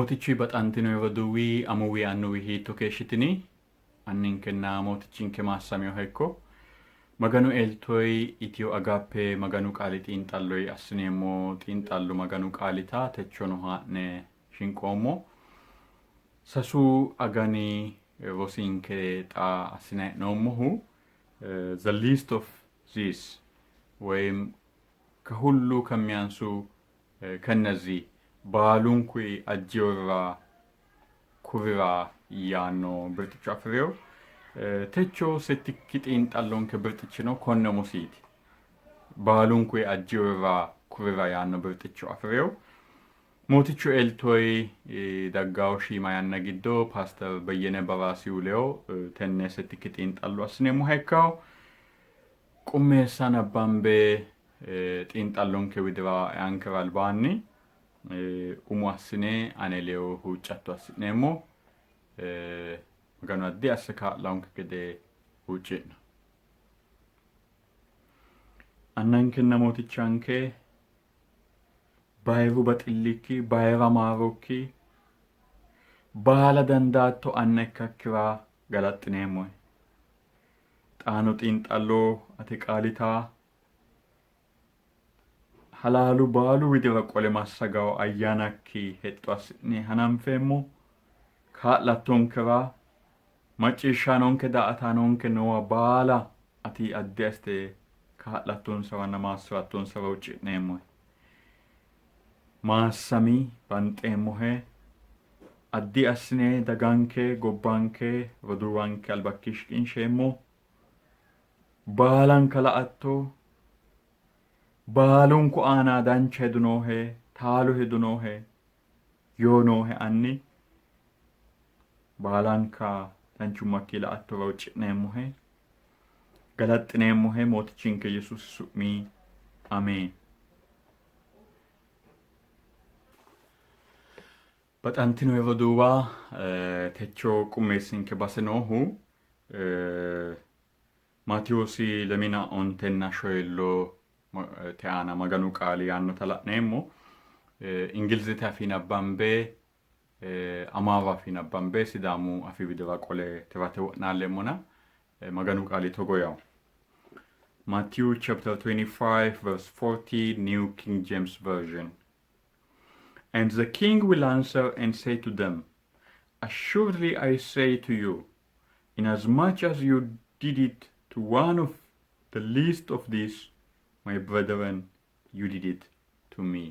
Mootichuy baxantino roduuwi, amuwi, annuwi hiitto keeshshitini? Anninkenna Mootichinke maassaminoha ikko. Maganu eltoy Itiyo Agaappe Maganu Qaali xiinxalloy assineemmo xiinxallo Maganu Qaalita techono haa'ne shinqoommo. Sasu agani rosinke xa assinanni hee'noommohu The Least of These woyim ከሁሉ ከሚያንሱ ከነዚህ baalunkuy ajjiyorira kurira yaanno birxicho afi'rino. Techo settikki xiinxallonke birxichino konne umosiiti. Baalunkuy ajjiyorira kurira yaanno birxicho afi'rino. Mootichu eltoy daggawo shiima yanna giddo Paaster Beyyene Baraasihu ledo tenne settikki xiinxallo assineemmoha ikkawo. Qummeessa nabbambe xiinxallonke widira eankera albaanni umo assine ane ledo huuccatto assi'neemmo. Maganu addi asse kaa'lannonke gede huucci'no. Annankenna Mootichanke bayiru baxillikki, bayira maarokki, baala dandaatto anna ikkakkira galaxxineemmohe. Xaano xiinxallo ate qaalita halaalu baalu widira qole massagawo ayyaanakki hexxo assi'ne hananfeemmo. Kaa'lattonkera macciishshaanonke daa''ataanonke noowa baala ati addi assite kaa'lattonsaranna maassi'rattonsara huucci'neemmohe. Maassami, banxeemmohe. Addi assine daganke, gobbanke, roduuwanke albakki shiqinsheemmo. Baalanka la''atto. Baalunku aana dancha hedo noohe, taalu hedo noohe, yoo noohe anni. Baalanka danchummakki la''attora huucci'neemmohe. Galaxxineemmohe Mootichinke Yesuusi su'mi. Ameen. Baxantino roduuwa, techo qummeessinke base noohu Maatewoosi lemina ontenna shoyilloo te aana Maganu qaali yaannota la'neemmo. Ingilizete afii nabbambe, Amaaru afii nabbambe Sidaamu afii widira qole tirate wo'naalleemmona Maganu qaali togo yawo. Matthew chapter 25 verse 40 New King James Version. And the king will answer and say to them, Assuredly I say to you, inasmuch as you did it to one of the least of these, my brethren, you did it to me.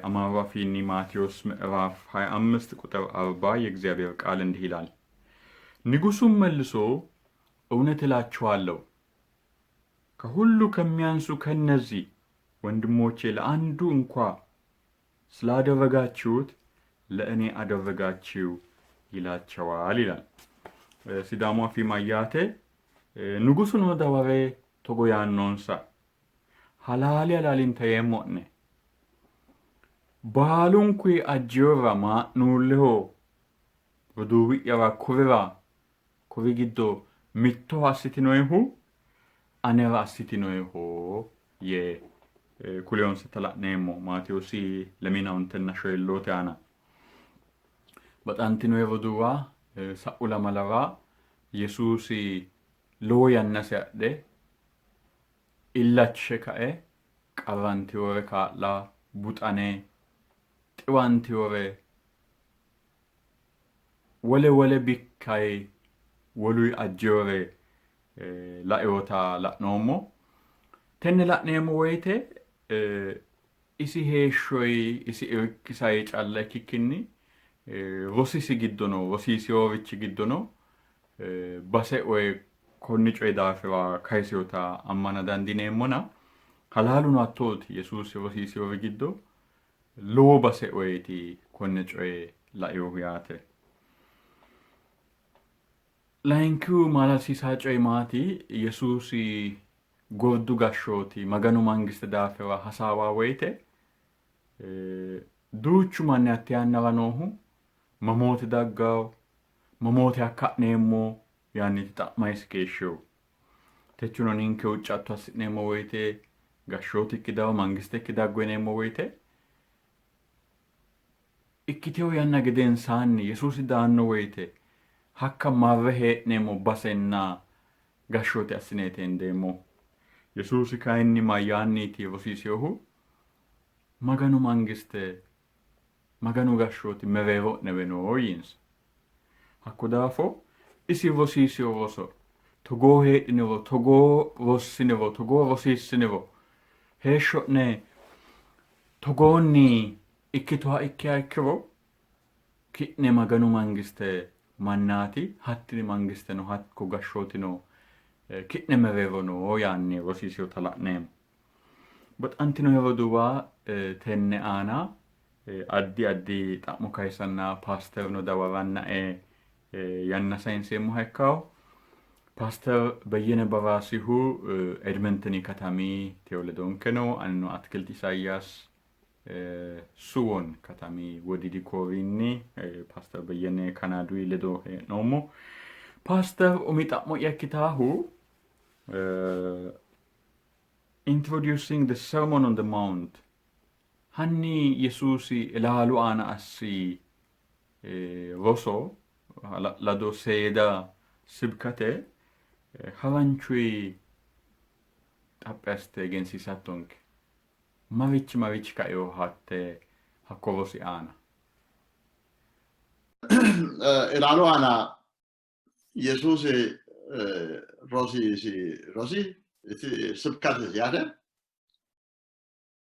አማሩ አፊኒ ማቴዎስ ምዕራፍ 25 ቁጥር 40 የእግዚአብሔር ቃል እንዲህ ይላል። ንጉሡም መልሶ እውነት እላችኋለሁ ከሁሉ ከሚያንሱ ከነዚህ ወንድሞቼ ለአንዱ እንኳ ስላደረጋችሁት ለእኔ አደረጋችሁ ይላቸዋል ይላል። ሲዳሙ afii mayyaate? Nugusuno daware togo yaannonsa, Halaale halaalinta yeemmo'ne, baalunkuyi ajjiyorra maa'nuulleho roduuwi'yara kurira kuri giddo mittoho assitinoyihu anera assitinoyiho yee kulinonsata la'neemmo. Maatewoosi lemiina ontenna shoyilloote aana. Baxantinoyi roduuwa, sa'u lamalara Yesuusi lowo yannasi adhe illachishe kae qarrantinore kaa'la, buxane, xiwantinore, wole wole bikkayi woluyi ajjinore lainota la'noommo. Tenne la'neemmo woyite isi heeshshoyi isi irkisayi calla ikkikkinni rosisi giddono rosiisinorichi giddono base oye konni coyi daafira kayisinota ammana dandiineemmona halaaluno hattooti. Yesuusi rosiisinori giddo lowo base oyeeti konne coye lainohu yaate. Layinkihu maala'lisiisanno coyi maati? Yesuusi gordu gashshooti Maganu Mangiste daafira hasaawa woyite duuchu manni hatte yannara noohu mamoote daggawo, mamoote hakka ha'neemmo yaanniiti xa'mayisi keeshshinohu. Techono ninke huuccatto assi'neemmo woyite gashshootikki dawo, mangistekki daggo yineemmo woyite Ikkitewo yanna gedensaanni Yesuusi daanno woyite hakka marre hee'neemmo basenna gashshoote assineeti hendeemmohu. Yesuusi kayinni mayyaanniiti rosiisinohu? Maganu Mangiste, Maganu gashshooti mereero'newe no yiinsa. Hakko daafo isi rosiisino roso togoo heedhiniro, togoo rossiniro, togoo rosiissiniro, heeshsho'ne togoonni ikkituha ikkiha ikkiro ki'ne Maganu Mangiste mannaati, hattini mangisteno hakko gashshootino ki'ne mereero no yaanni rosiisinota la'neemmo. Baxantino roduuwa tenne aana addi addi xa'mo kayisanna paasterno dawarannae yanna sayinseemmoha ikkawo. Paaster Beyyene Baraasihu Edmenteni katami teyo ledonke no, anino Atikilti Isaayyaas Suwon katami Wodiidi Kooriinni Paaster Beyyene Kanaadui ledo hee'noommo. Paaster umi xa'mo'ya ikkitaahu Introducing the Sermon on the Mount, Hanni Yesuusi ilaalu aana assi roso hala'lado seeda sibkate haranchuyi xaphi assite egensiisattonke. Marichi marichi kaino hatte hakko rosi aana? Ilaalu aana Yesuusi rosiisi rosi sibkatesi yaate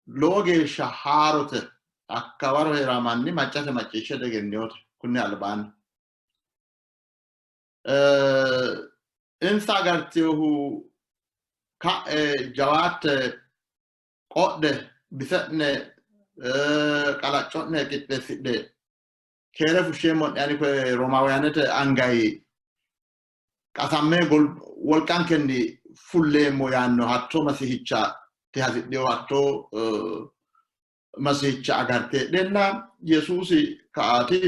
lowo geeshsha haarote hakkawaro hee'ra manni maccate macciishshe degenninote kunni albaanni. Insa agartinohu ka'e jawaatte qodhe bise'ne qalacco'ne qixxeessidhe keere fushsheemmo'ne ani koye Romaawuyaanete angayi qasamme wolqankenni fulleemmo yaanno hatto masihicha dihasidhino hatto masihicha agarte heedheenna Yesuusi ka'aati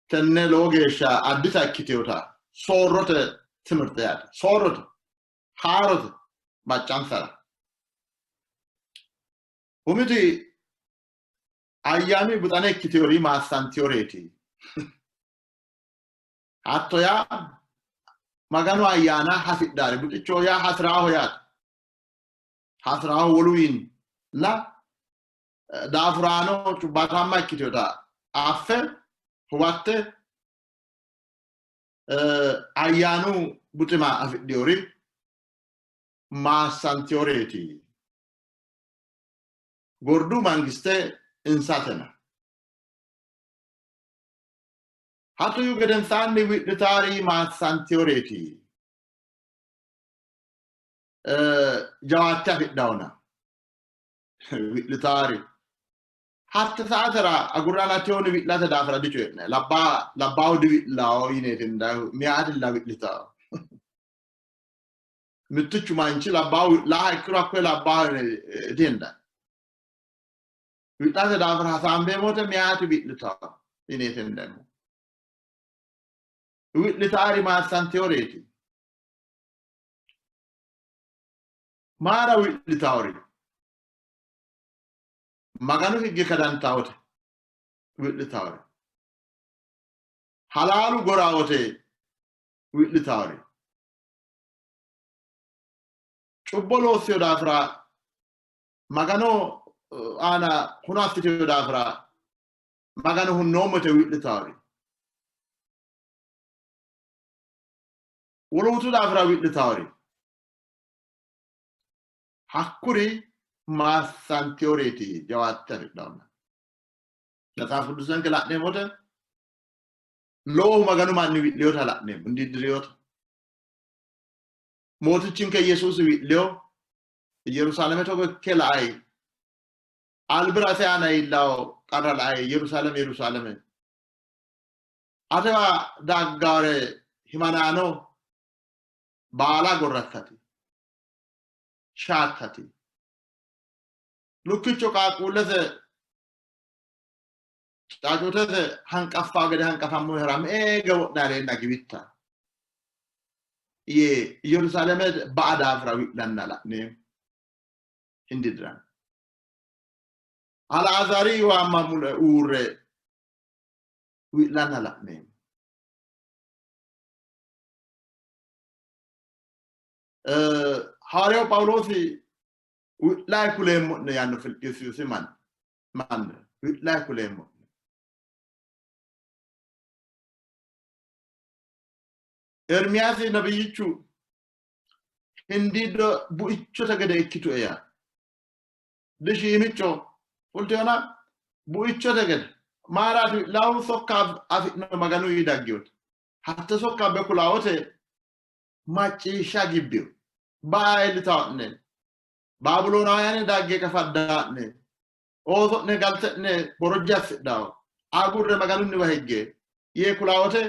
tenne lowo geeshsha addita ikkitinota soorrote timirte yaate soorrote haarote maccansara umiti ayyaanu buxane ikkiteori maassantioreeti. Hatto yaa Maganu ayyaana hasidhaari buxichoho yaa hasiraaho yaate. Hasiraaho woluwiinni na daafuraano cubbaataamma ikkiteota affe huwatte ayyaanu buxima afidhiori maassantioreeti. Gordu mangiste insatena. Hattoyu gedensaanni wi'litaari maassantioreeti. Jawaatte afidhaona. Wi'litaari. Hatte saatera agurranna teyooni wi'late daafira dicoyi'ne. Labbaahu diwi'lao yineeti miyaatilla wi'litao. Mittichu manchi labbaahu wi'laaha ikkiro hakkoye labbaaho yine dihendanni. Wi'late daafira hasaambeemmo wote meyaati wi'litanno yineeti hendeemmo. Wi'litaari maassanteyoreeti. Maara wi'litaori? Maganu higge kadantawote wi'litaori. Halaalu gorawote wi'litaori. Cubbo loossino daafira Magano aana huno assitino daafira Magano hunnoommo yite wi'litaari. Wolootu daafira wi'litaari. Hakkuri maassanteyoreeti jawaatte afidhanno. Maxaafu Qiddusenke la'neemmote lowohu Maganu manni wi'liyota la'neemmo, hindiiddiriyota. Mootichinke Yesuusi wi'liyo Yerusaalame togo ikke laai albira ate aana iillawo qarra laai Yerusaalame Yerusaalame atewa daggawore himanaano baala gorrattati shaattati lukkicho qaaqquullese caacuutese hanqaffaa gede hanqafammohera me''e wo'naaleenna giwitta yee Yerusaalame ba'a daafira wi'lanna la'neemmo. Hindidiranno. Alaazaari waamma mule uurre Wi'lanna la'neemmo. Hawaariyawu Phaawuloosi wi'layi kuleemmo'ne yaanno Filiphisiyusi manna wi'layi kuleemmo'ne. Ermiyaasi nabiyyichu hindiiddo buichote gede ikkitue yaa dishiimicco fulteyona buichote gede maaraati wi'laahu sokka afi'no Maganuyi daggiyote hatte sokka abbe kulawote macciishsha gibbiyo baa iillitaa'ne Baabiloonaawyaane dagge qafaddaa'ne ooso'ne galte'ne borojje assidhawo agurre Maganunniwa higge yee kulawote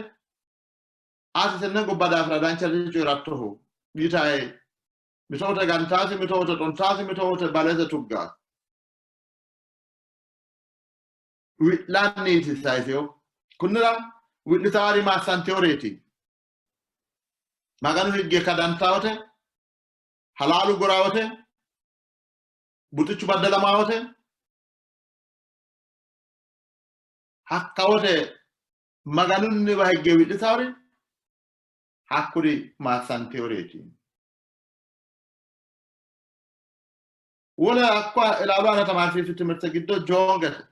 ati tenne gobba daafira dancha dicoyi'rattohu yitae mitoote gantaasi mitoote xontaasi mitoote balete tuggaasi wi'lanniiti sayiseo kunnira wi'litaari maassanteyoreeti Maganu higge kadantawote halaalu gorawote buxichu baddalamawote hakkawote Maganunniwa higge wi'litawori hakkuri maassanteyoreeti. Wole hakko ilaalu aana tamaarsiisu timirte giddo joongete,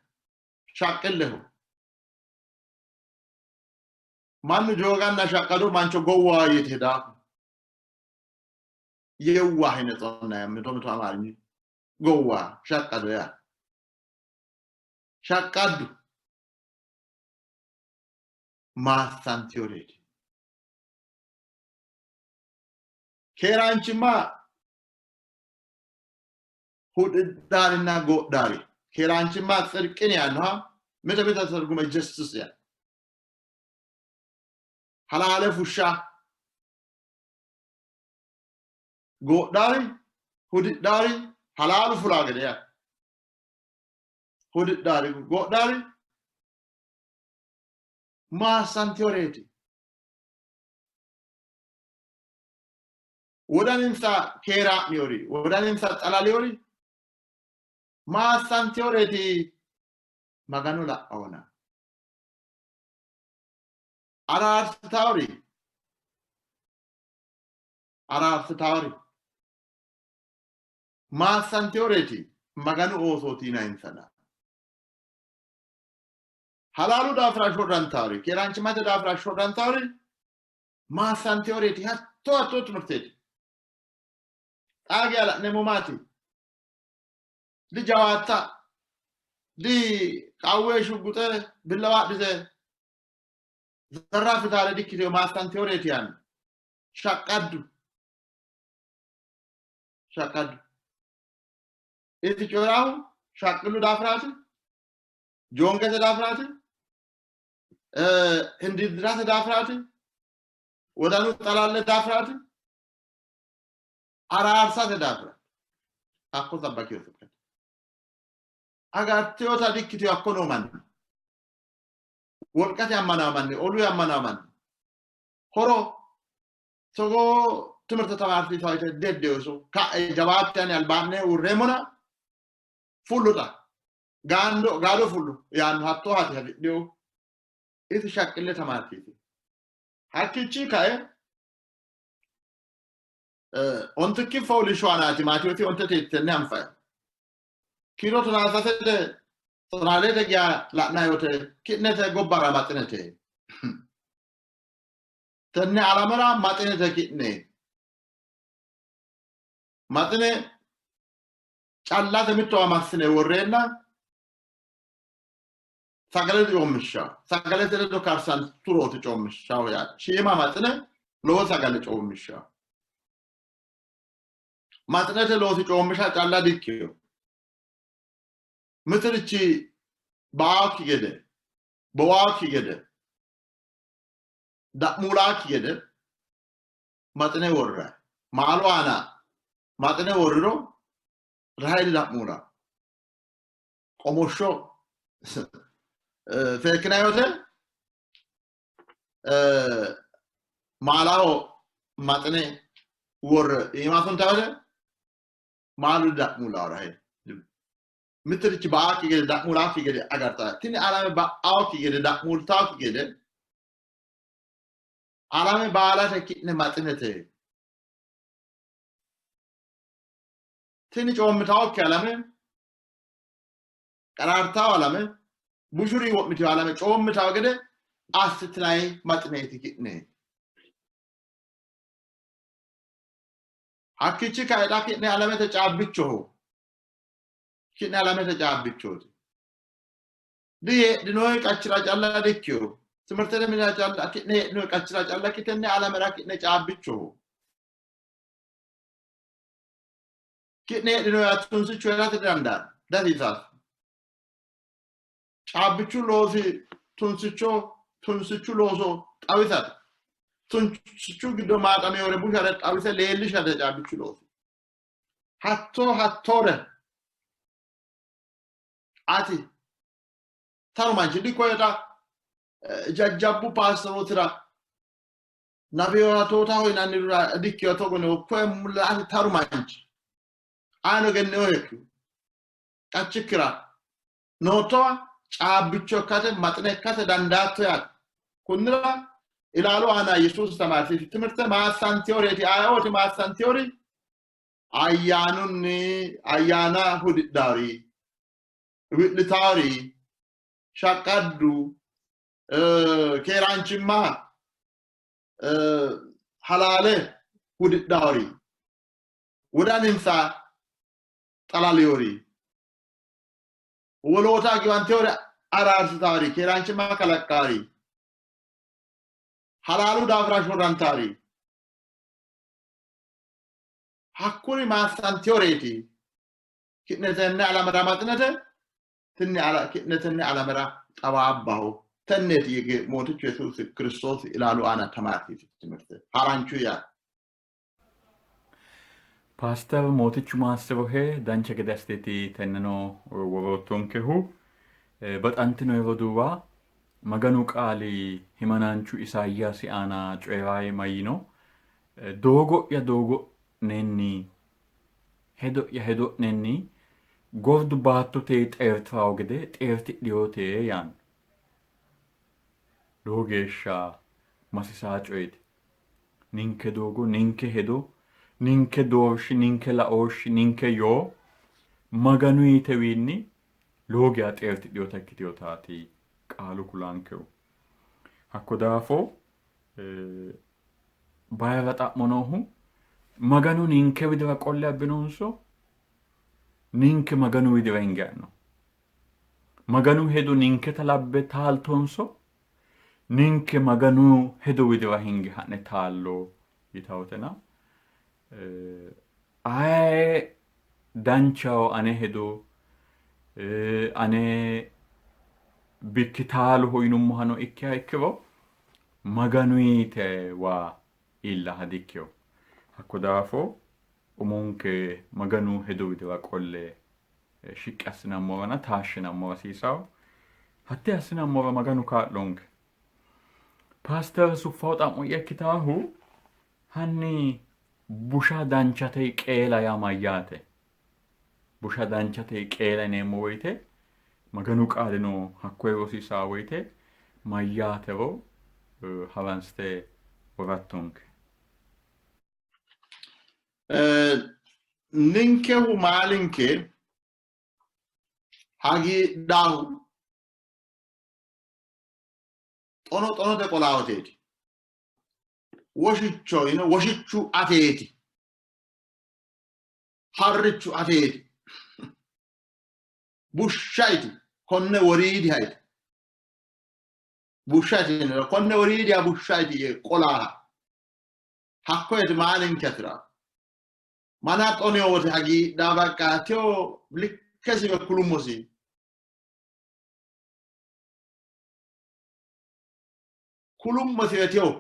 shaqqilleho. Mannu jooganna shaqqado mancho gowwa yite hedaako. Yewwah yine xonnay mito mito amaarinyi gowwa shaqqado yaa. Shaqqaddu maassantiyoreeti. Keeraanchimma hudhidhaarinna goodhaari. Keeraanchimma tsirqin yaannoha mite mite targume justice yaa. Halaale fushsha goodhaari hudidhaari halaalu fulaa gede yaa. Hudidhaari goodhaari maassantiyoreeti. Wodaninsa keeraa'miyori, wodaninsa xalaliyori maassantiyoreeti Maganu la'aona. Araarsitaori araarsitaori maassantiyoreeti Maganu oosooti yinayinsana. Halaalu daafira shorrantaori, keeraanchimmate daafira shorrantaori maassantiyoreeti hattoo hattoo timirteeti. Xaa geya la'neemmo maati? Dijawaatta, di qawwe shugguxe billawa adhite zarra fitaare dikkiteyo maassantiyoreeti yaanno. Shaqqaddu shaqqaddu isi coyiraahu shaqqillu daafiraati, joongete daafiraati, hindiidirate daafiraati, wodanu xalalle daafiraati, araarsate daafiraati. Hakko sabbakiyo sibkate. Agarteyota dikkiteyo hakko noo manni. Wolqate ammanawo manni, olu ammanawo manni. Horo togoo timirte tamaarsiisawo yite deddeyo ka'e jawaatte ani albaa'ne uurreemmona fullu xa gaando gaado fullu yaanno hattoo hati hasidhiyo isi shaqqille tamaarsiisi. Hakkiichi kae ontikki fooliishsho aanaati Maatewoosi ontete tenne anfayi. Kiiro tonaa sasete tonaa leete geya la'nanni wote ki'nete gobbara maxinete. Tenne alamera maxinete ki'ne. Maxine callate mittowa massine worreenna sagale coommishshawo. Sagalete ledo karsanturooti coommishshawo yaate. Shiima maxine lowo sagale coommishshawo. Maxinete loosi coommisha calla dikkino. Mitirichi ba'aakki gede, bowaakki gede, da'muulaakki gede maxine worrayi. Maalu aana maxine worriro rahe dida'muula. Qomoshsho seekkinanni wote maalaho maxine worre iima suntanni wote maalu dida'muulawo rahe. Mittirichi ba''aakki gede da'muulaakki gede agartawo. Tini alame ba'aokki gede da'muultaokki gede alame baalate ki'ne maxinete. Tini coommitaokki alame, qaraartawo alame, bushuri wo'mitino alame coommitawo gede assitinanni maxineeti ki'ne. Hakkiichi kae xa ki'ne alamete caabbichoho. Ki'ne alamete caabbichooti. Diheedhinoonni qachira calla dikkino. Timirtete minira calla ki'ne heedhinoonni qachira calla tenne alamera ki'ne caabbichoho. Ki'ne heedhinoonni tunsichu hee'rate didandaanno. Dihasiisanno. Caabbichu loosi tunsicho tunsichu looso xawisate. Tunsichu giddo maaxameewore bushare xawise leellishate caabbichu loosi. Hattoo hattoore ati taru manchi dikkoyeta jajjabbu paasterootira nabiyatootaho yinannirira dikkiyo togo no koye mulla ati taru manchi ayino egenneohekkihu qachikkira noottowa caabbicho ikkate maxine ikkate dandaatto yaate. Kunnira ilaalu aana Yesuusi tamaarsiisi timirte maassantiyoreeti ayeooti maassantiyori ayyaanunni ayyaana hudidhaari wi'litaari shaqqaddu keeraanchimma halaale hudidhaari wodaninsa xalaliyori woloota giwantewore araarsitaari keeraanchimma kalaqqaari halaalu daafira shorrantaari hakkuri maassantiyoreeti ki'ne tenne alamera maxinete tinni ki'ne tenne alamera xawaabbaho tenneeti Mootichu Yesuusi Kiristoosi ilaalu aana tamaarsiisi timirte haranchu yaa. Paaster Mootichu maassirohe dancha gede assiteeti tenneno woroottonkehu. Baxantinoe roduuwa, Maganu qaali himanaanchu Isaayyaasi aana coyi'rayi mayino? Doogo'ya doogo'nenni, hedo'ya hedo'nenni gordu baattote xeerti'rawo gede xeertidhinote yaanno. Lowo geeshsha masisaa coyeeti. Ninke doogo, ninke hedo, ninke doorshi, ninke laooshshi, ninke yoo Maganuyitewiinni lowo geya xeertidhinota ikkitinotaati qaalu kulaankehu. Hakko daafo bayira xa'mo noohu Maganu ninke widira qolle abbinonso ninke Maganu widira hinge ha'no? Maganu hedo ninketa labbe taaltonso Ninke Maganu hedo widira hinge ha'ne taallo yitawotena aye danchaho ane hedo ane bikki taaloho yinummohano ikkiha ikkiro Maganuyitewa iillaha dikkino. Hakko daafo umonke Maganu hedo widira qolle shiqqi assinammoranna taashshinammora hasiisanno. Hatte assinammora Maganu kaa'lonke. Paaster Suffaw xa'mo'ya ikkitaahu hanni busha danchate qeela yaa mayyaate? Busha danchate qeela yineemmo woyite Maganu qaalino hakkoye rosiisaa woyite mayyaatero haransite worattonke. Ninkehu maalinke hagiidhaahu xono xonote qolaawoteeti. Woshicho yine woshichu ateeti. Harrichu ateeti. Bushshaiti konne woriidihaiti. Bushshaiti yiniro konne woriidiha bushshaiti yee qolaaha. Hakkoyeti maalinke atira. Mana xoniyo wote hagiidha baqqa tewo likkesiwe kulummosi. Kulummosiwe tewo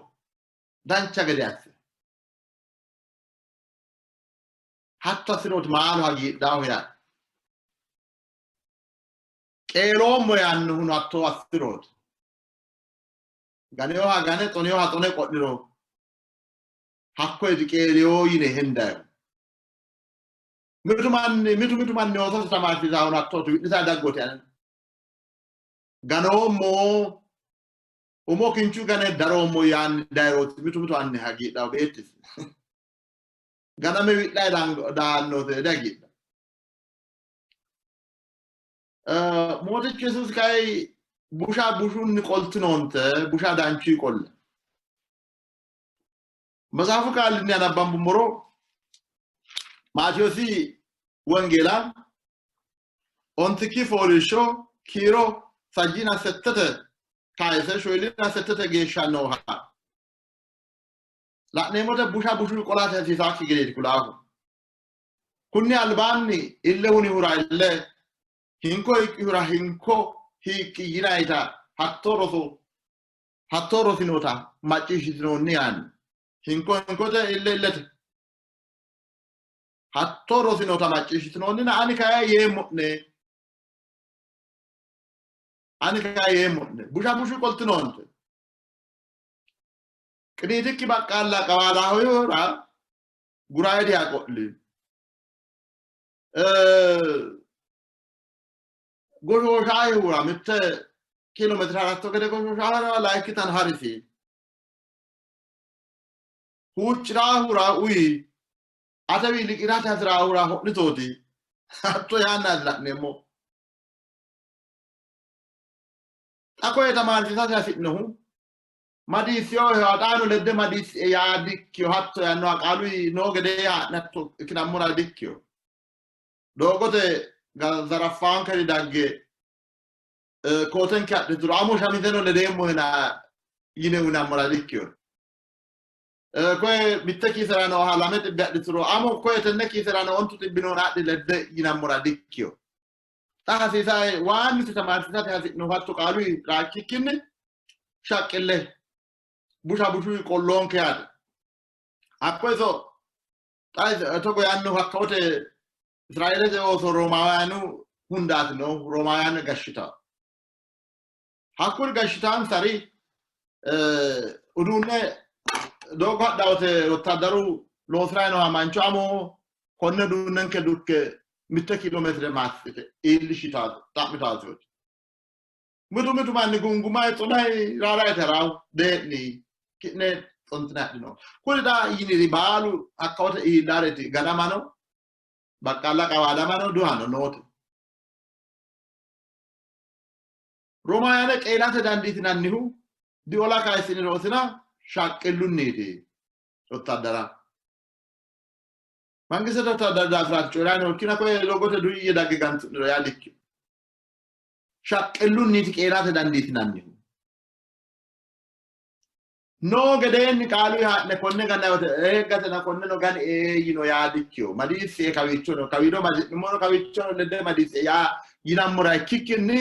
dancha gede asse. Hatto assinooti maalu hagiidhaahu yaate. Qeeloommo yaannohuno hatto assirooti. Ganeyoha gane xoneyoha xone qo'liro hakkoyeti qeeliyo yine hendayo. Mitu manni mitu mitu manni oososi tamaarsiisaahun hattooti wi'lisaa daggooti anen. Ganoommo umo kinchu gane daroommo yaanni dayirooti mitu mitu anni hagiidhawo beettisi. Ganame wi'layi daannote dihagiidha. Mootichu Yesuusi kayi busha bushunni qoltinoonte, busha danchuyi qolle. Matsaafu qaalinni anabbambummoro Maatiyoosi wongeela ontikki fooliishsho kiiro sajjiina settete kayise shoyiliina settete geeshsha nooha la'neemmote busha bushu qolate hasiisaakki gedeeti kulaahu. Kunni albaanni ille hunihura ille, hinko hiiqqihura hinko hiiqqi yinayita hattoo roso hattoo rosinota macciishshitinoonni yaanno. Hinko hinkote, ille illete. Hattoo rosinota macciishshitinoonnina ani kayi yeemmo'ne. Ani kayi yeemmo'ne. Busha bushu qoltinoonte. Qiniitikki baqqaalla qawaadahoyora guraayidi qo'li. Goshooshaaihura mitte kiilomeetire haratto gede goshooshaaihura layikkitan harisi. Huucciraahura uyi, atewi liqiirate hasiraahura ho'litooti. Hatto yaannaati la'neemmo. Xa koye tamaarsiisate hasi'nohu madiissinoheha xaano ledde madiissie yaa dikkiyo, hatto yaannoha qaalu noo gede haa'ne hatto ikkinammora dikkiyo. Doogote zaraffaankeri dagge kootenke adhituro amo shamizeno ledeemmohena yine uyinammora dikkiyo. Koye mitte kiisera nooha 200 adhituro amo koye tenne kiisera noo 90 noona adhi ledde yinammora dikkiyo. Xa hasiisae waannisi tamaarsiisate hasi'nohu hatto qaalu raakkikkinni shaqqille busha bushuyi qolloonke yaate. Hakko iso xa togo yaannohu hakkawote Israeelete ooso Roomaawiyaanu hundaati noohu, Roomaawiyaanu gashshitawo. Hakkuri gashshitaansari uduunne doogo hadhawote wottaaddaru loosi'rayi nooha mancho amo konne uduunnenke dukke mitte kiilomeetire massite iillishitaati xa'mitaasioti. Mitu mitu manni gungumayi xonayi raarayi tarawu dee'ni ki'ne xontine adhino. Kuri xa yiniri baalu hakkawote iillareeti ganamano baqqaalla qawaadamano duhano noote. Roomaayane qeelate dandiitinannihu diola kayissinirosina shaqqillunniiti wottaaddara. Mangistete wottaaddara daafiraati coyi'ranni nookkina koye doogote duyye dagge gantu'niro yaa dikkino. Shaqqillunniiti qeelate dandiitinannihu. Noo gedeenni qaalu haa'ne konne ganna wote eeggatena konneno gani ee yino yaa dikkino. Madiissie kawiichono kawiino madi'nummoro kawiichono ledde madiissie yaa yinammora ikkikkinni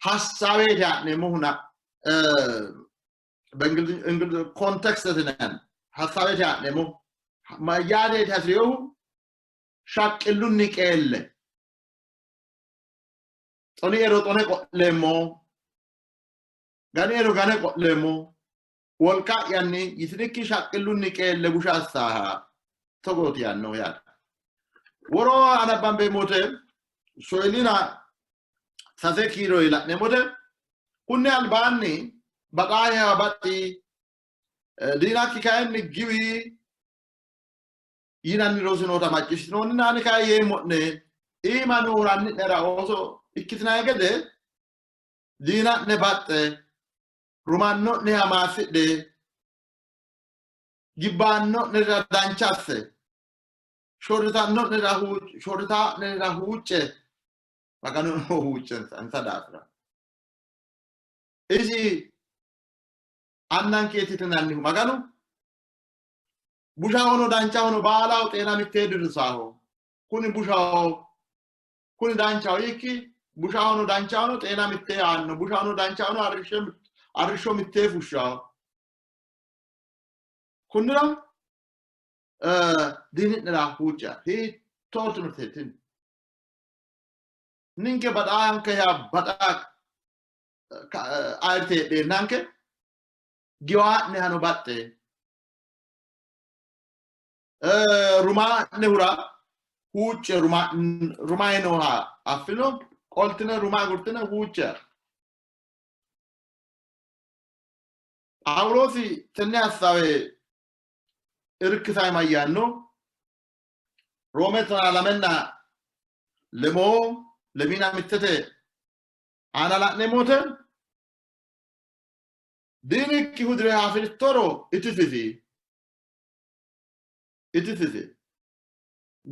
hassaaweeti haa'neemmohuna በእንግሊዝ ኮንቴክስት ትነን ሀሳቤት ያኔሞ mayyaadeti hasi'rinohu shaqqillunni qeelle xoniero xone qo'leemmo ganiero gane qo'leemmo wolqa'yanni yitinikki shaqqillunni qeelle busha assaaha togooti yaannohu yaate. Woro anabbambeemmote shoyilina sase kiiro la'neemmote kunni albaanni baxaaheha baxi diinakki kayinni giwi yinanni rosi noota macciishshinoonnina ani kayi yeemmo'ne iima noohu Anni'nera ooso ikkitinanni gede diina'ne baxxe, rumanno'neha maassidhe, gibbaanno'nerira dancha asse, shorritanno'nerira huucce, Maganu huuccensa insa daafira. Isi annankeeti yitinannihu Maganu bushahono danchahono baalaho xeena mittee dirrisaaho. Kuni bushaho, kuni danchaho yiikki bushahono danchahono xeena mittee aanno, bushahono danchahono arrishsho mittee fushshaho. Kunnira diini'nera huucca hiittoo timirteeti tini? Ninke baxaanke yaa baxa ayirte heedheennanke giwaa'nehano baxxe rumaa'nehura Huucce rumayi nooha affino, qoltine ruma agurtine huucce. Phaawuloosi tenne hasaawe irkisay mayyaanno? Roome 12 25 aana la'neemmote diinikki hudire hafirittoro itisisi, itisisi,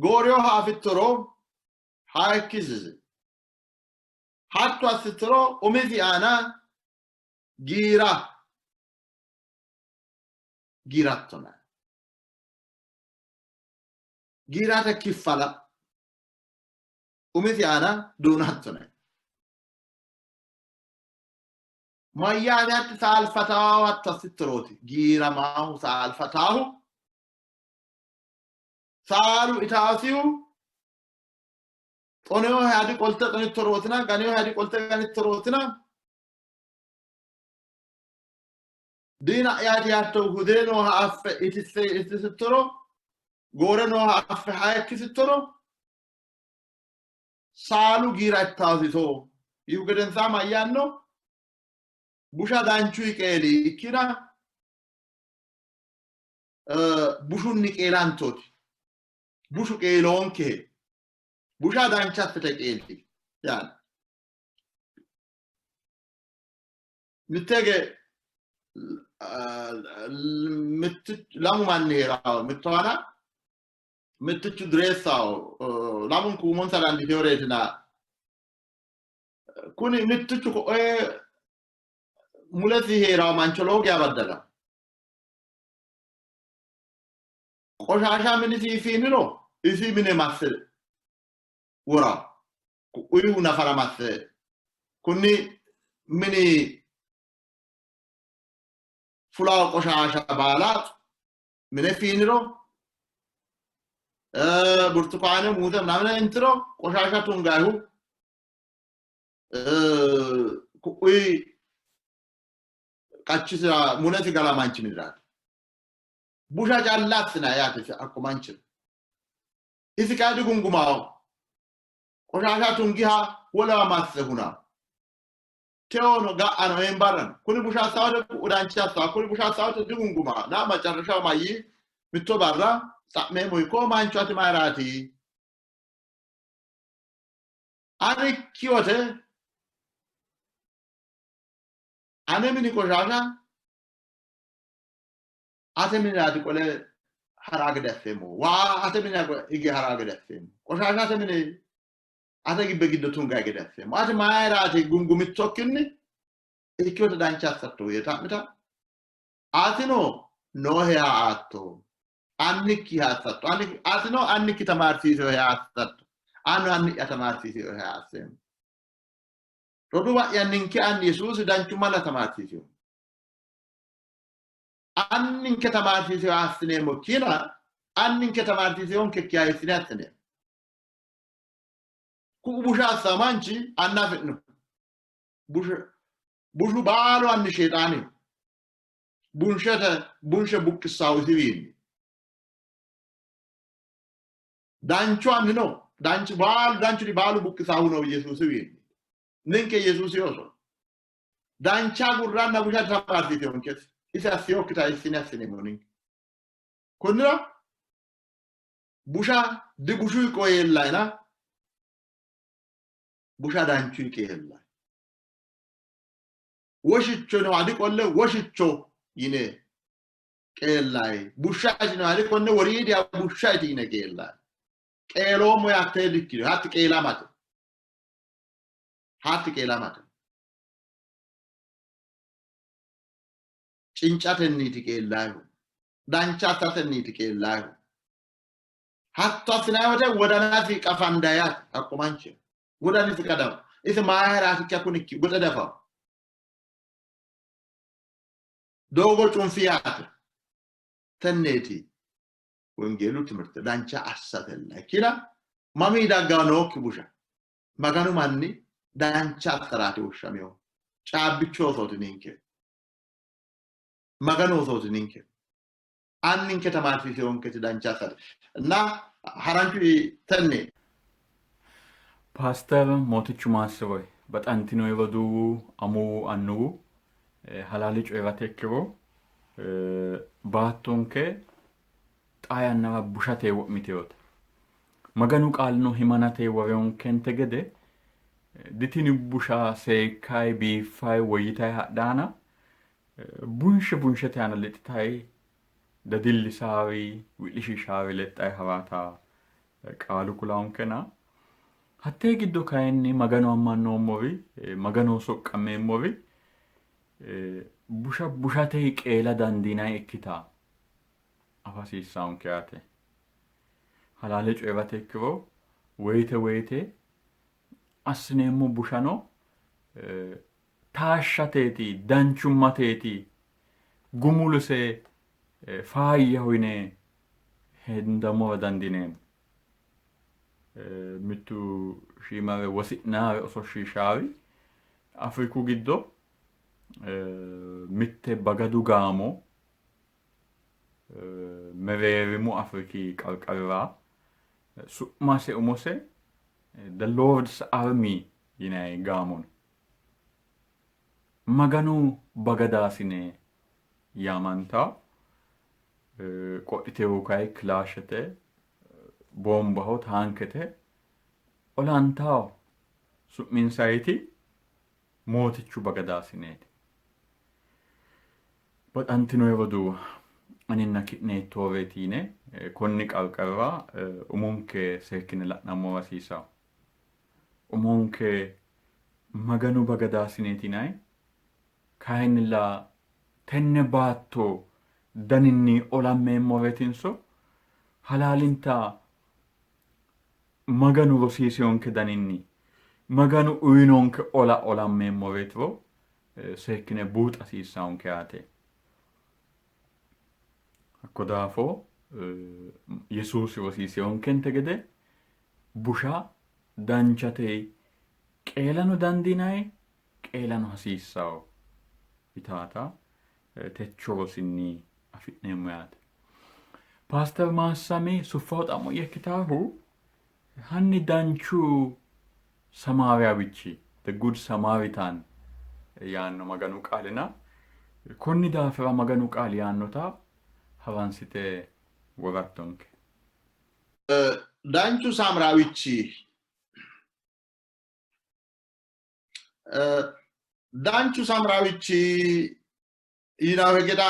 gooriyoha afittoro hayikkisisi, hatto assittoro umisi aana giira giirattona. Giirate kiffala umisi aana duunattona. Mayyaate hatti saalfataahu hatto assittorooti? Giiramaahu saalfataahu saalu itaasihu xoneyohe adi qolte xonittorootina, ganeyohe adi qolte ganittorootina, diina'yaati yaattohu hudire nooha affe itisse itisittoro, goore nooha affe hayikkisittoro, saalu giira ittaasiso yihu gedensaa mayyaanno? Busha danchuyi qeeli ikkina bushunni qeelantooti, bushu qeeloonkehe, busha dancha assite qeeli yaanno. Mittege lamu manni hee'rawo, mittowana mittichu dureessaho, lamunku umonsa dandiiteyoreetina, kuni mittichu ko'e mulesi hee'rawo mancho lowo geya baddala. Qoshaasha minisi fiiniro isi mine masse wora, uyihu nafara masse kunni mini fulawo qoshaasha baala mine fiiniro, burtukaane muuze ምናምን intiro qoshaasha tungayihu ku'uyi qachisira mulesi gala manchi miniraati. Busha calla assina yaate hakko manchira. Isi kayi digungumaho. Qoshaasha tungiha wolewa masse huna. Teono ga'ano eembarrano. Kuni busha assawate ku'u dancha assawa. Kuni busha assawate digunguma. Na macarrashaho mayyi mitto barra xa'meemmo koo mancho ati mayiraati? Ani kiyote ane mini qoshaasha ate miniraati qole ha'raa gede asseemmo. Waa ate minira hige ha'raa gede asseemmo. Qoshaasha ate mine ate gibbe giddo tungaa gede asseemmo. Ati mayiraati gungumittokkinni ikkiyote dancha assatto yee xa'mita. Atino nooheha aatto. Annikkiha assatto. Atino annikki tamaarsiiseha assatto. Anno anni'ya tamaarsiiseha asseemmo. Roduuwa'ya, ninke anni Yesuusi danchummalla tamaarsiisino. Anninke tamaarsiiseha assineemmo ikkina anninke tamaarsiiseyonkekkiha hiissine assineemmo? Ku'u busha assa manchi anna afi'no. Bushu baalu anni Sheexaaniho. Bunshete bunshe buqqissaahu isiwiinni. Danchu anni no. Danchu baalu danchuri baalu buqqisaahu no Yesuusiwiinni. Ninke Yesuusi ooso. Dancha gurranna busha tamaarsiiseyonkes. Isi assiyokkita issine assineemmo ninke. Konnira busha dibushuyi qoyeellayina busha danchuyi qeellay. Woshicho no adi qolle woshicho yine qeellay. Busha no adi konne woriidiya busha yine qeellay. Qeeloommo yaatte dikkino. Hatti qeelamate. Hatti qeelamate. Cincatenniiti qeellayhu. Dancha assatenniiti qeellayhu. Hatto assinanni wote wodanasi qafandayaati hakko manchi. Wodanisi qadamu. Isi mayiraatikka kunikki goxe dafawo. Doogo cunfi yaate. Tenneeti wongeelu timirte dancha assatella ikkina mamii daggawo nookki busha. Maganu manni dancha assaraati woshshaminohu. Caabbichu oosooti ninke. Maganu oosooti ninke. Anninke tamaarsiiseyonketi dancha assate እና haranchu tenne. Paaster Mootichu maassiroe baxantino roduuwu, amuwu, annuwu halaale coyi'rate ikkiro baattonke xaa yannara bushate wo'mitinote. Maganu qaalino himanate woreyonkente gede ditini busha seekkayi biiffayi woyyitayi hadhaana bunshe bunshete aana lexxitayi dadillisaari wi'lishiishaari lexxayi haraata qaalu kulaankena hattee giddo kayinni Magano ammannoommori Maganoho soqqammeemmori busha bushate qeela dandiinanni ikkita afa hasiissaanke yaate. Halaale coyi'rate ikkiro woyite woyite assineemmo bushano taashshateeti, danchummateeti, gumuluse faayyaho yine hendammora dandiineemmo. Mittu shiimare wosi'naare ososhshiishaari Afriku giddo mitte bagadu gaamo mereerimu Afriki qarqarira su'mase umose The Lord's Army yinanni gaamo no. Maganu bagadaasine yaamantawo. Qodhitewo kayi kilaashete, boombaho, taankete olantawo. Su'minsayiti Mootichu bagadaasineeti. Baxantino roduuwa, aninna ki'ne hiittooreeti yine konni qarqarira umonke seekkine la'nammora hasiisanno. Umonke Maganu bagadaasineeti yinanni, kayinnilla tenne baatto daninni olammeemmoreetinso halaalinta Maganu rosiisinonke daninni Maganu uyinonke ola olammeemmoreetiro seekkine buuxa hasiissannonke yaate. Hakko daafo Yesuusi rosiisinonkente gede busha danchate qeelano dandiinanni qeelano hasiissanno yitaata techo rosinni afi'neemmo yaate. Paaster Maassami suffaho xa'mo'ya ikkitaahu hanni danchu Samaariyaawichi the good Samaritan yaanno Maganu qaalina konni daafira Maganu qaali yaannota haransite worattonke. Danchu Saamraawichi danchu Saamraawichi yinaawe geda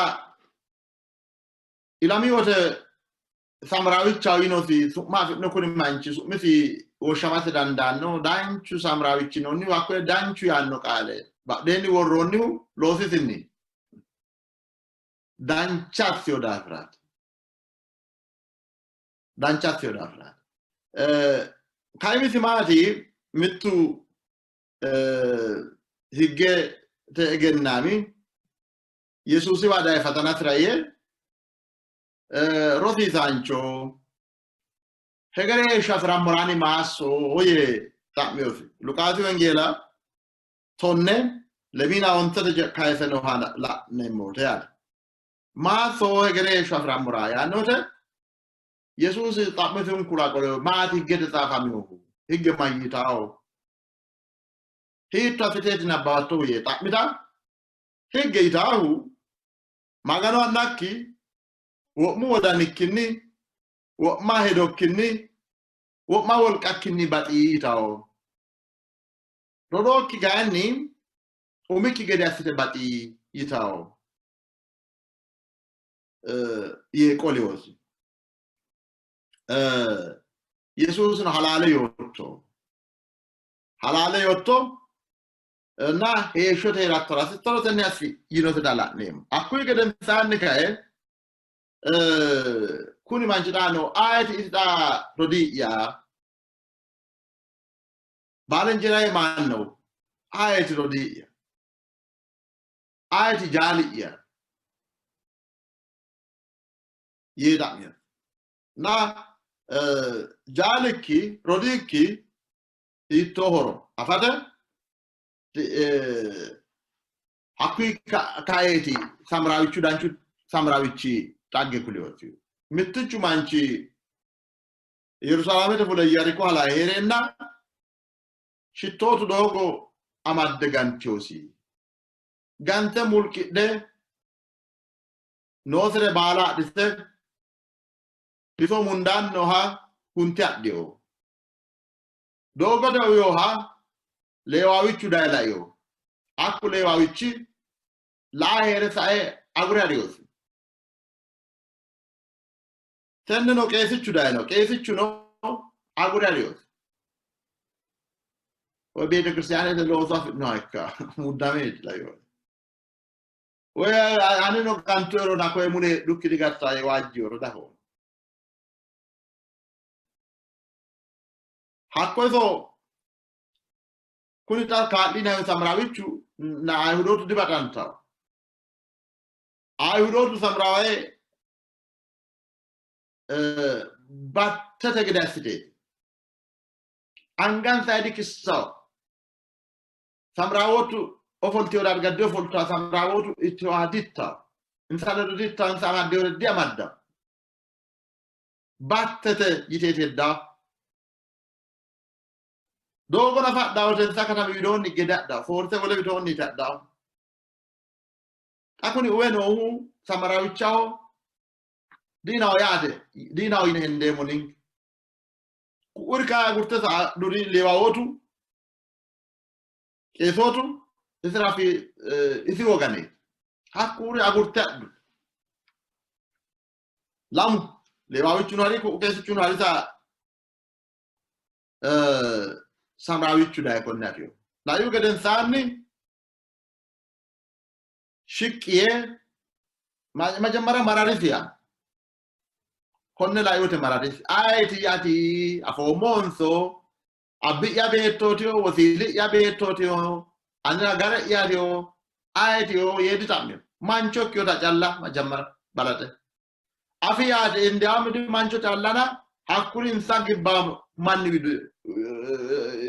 ilami wote Saamraawichaho yinosi su'ma afi'no kuni manchi su'misi woshshamasi dandaanno. Danchu Saamraawichi noonnihu hakkoye danchu yaanno qaale badheenni worroonnihu loosisinni dancha assiyo daafiraati. Dancha assiyo daafiraati. Kaimisi maati? Mittu higgete egennaami Yesuusiwa daye fatanasira yee rosiisaancho hegere heeshsho afi'rammora ani ma asso yee xa'miyosi. Luqaasi Wongeela 13:14 kayise nooha la'neemmote yaate. Ma asso hegere heeshsho afi'rammora yaannote Yesuusi xa'misinkura qole maati higgete xaafaminohu? Higge mayyitawo? Hiitto assiteeti nabbawattohu yee xa'mita higge yitaahu Magano annakki wo'mu wodanikkinni, wo'ma hedokkinni, wo'ma wolqakkinni baxi yitawo. Rodookki kayinni umikki gede assite baxi yitawo yee qoliosi. Yesuusino halaale yootto. Halaale yootto እና heeshshote hee'rattora hasittoro tenne assi yinosita la'neemmo. Hakkuyi gedensaanni kae kuni manchi xaano ayeti isi xa rodii'ya baalinjiraye maan ነው ayeti rodii'ya ayeti jaali'ya yee xa'mino. እና jaalikki rodiikki hiittoohoro afate hakkuyi kaeeti Samiraawichu danchu Samiraawichi xagge kuliyooti. Mittichu manchi Yerusaalamete fule Iyyaariko halae hee'reenna shittootu doogo amadde gantiyosi. Gante mulqidhe noosire baala adhite iso mundaannoha hunte adhio. Doogote uyoha Leewaawichu daye laio. Hakku Leewaawichi laa hee're sae agure ha'riosi. Tenneno qeesichu dayino, qeesichuno agure ha'riosi. Woy beetekiristaanete looso afi'noha ikka muddameeti laioe. Woy anino gantuero na koye mule heedhukki digatta yee waajjioro daho. Hakko iso kuni xa kaa'linayi Samiraawichu na Ayihudootu dibaxantawo. Ayihudootu Samiraawe battete gede assiteeti. Angansa dikissawo. Samiraawootu ofolteyo darga diofoltawo, Samiraawootu itteyoha dittawo. Insa ledo dittawo, insa amaddeyore diamaddawo. Battete yiteeti heddawo. Doogo nafa hadhawo wote insa katami widoonni higge diadhawo, foorte wole widoonniiti hadhawo. Xa kuni uwe noohu Samaraawichaho diinaho yaate, diinaho yine hendeemmo ninke. Ku'uri kaya agurte sa'annori Leewaawootu, qeesootu isira isi woganeeti. Hakkuri agurte hadhu. Lamu Leewaawichuno hari, ku'u qeesichuno harisa Samiraawichu daye konne afino. Laihu gedensaanni shiqqi yee majammara mararisi yaanno. Konne lai wote mararisi. Ayeti ati afoommohonso abbi'ya beettootiyo wosiili'ya beettootiyo anera gare'yaatiyo ayetiyo yee dixa'mino. Mancho ikkinota calla majammara balaxe. Afi yaate indiyaami di mancho callana hakkuri insa gibba manni wido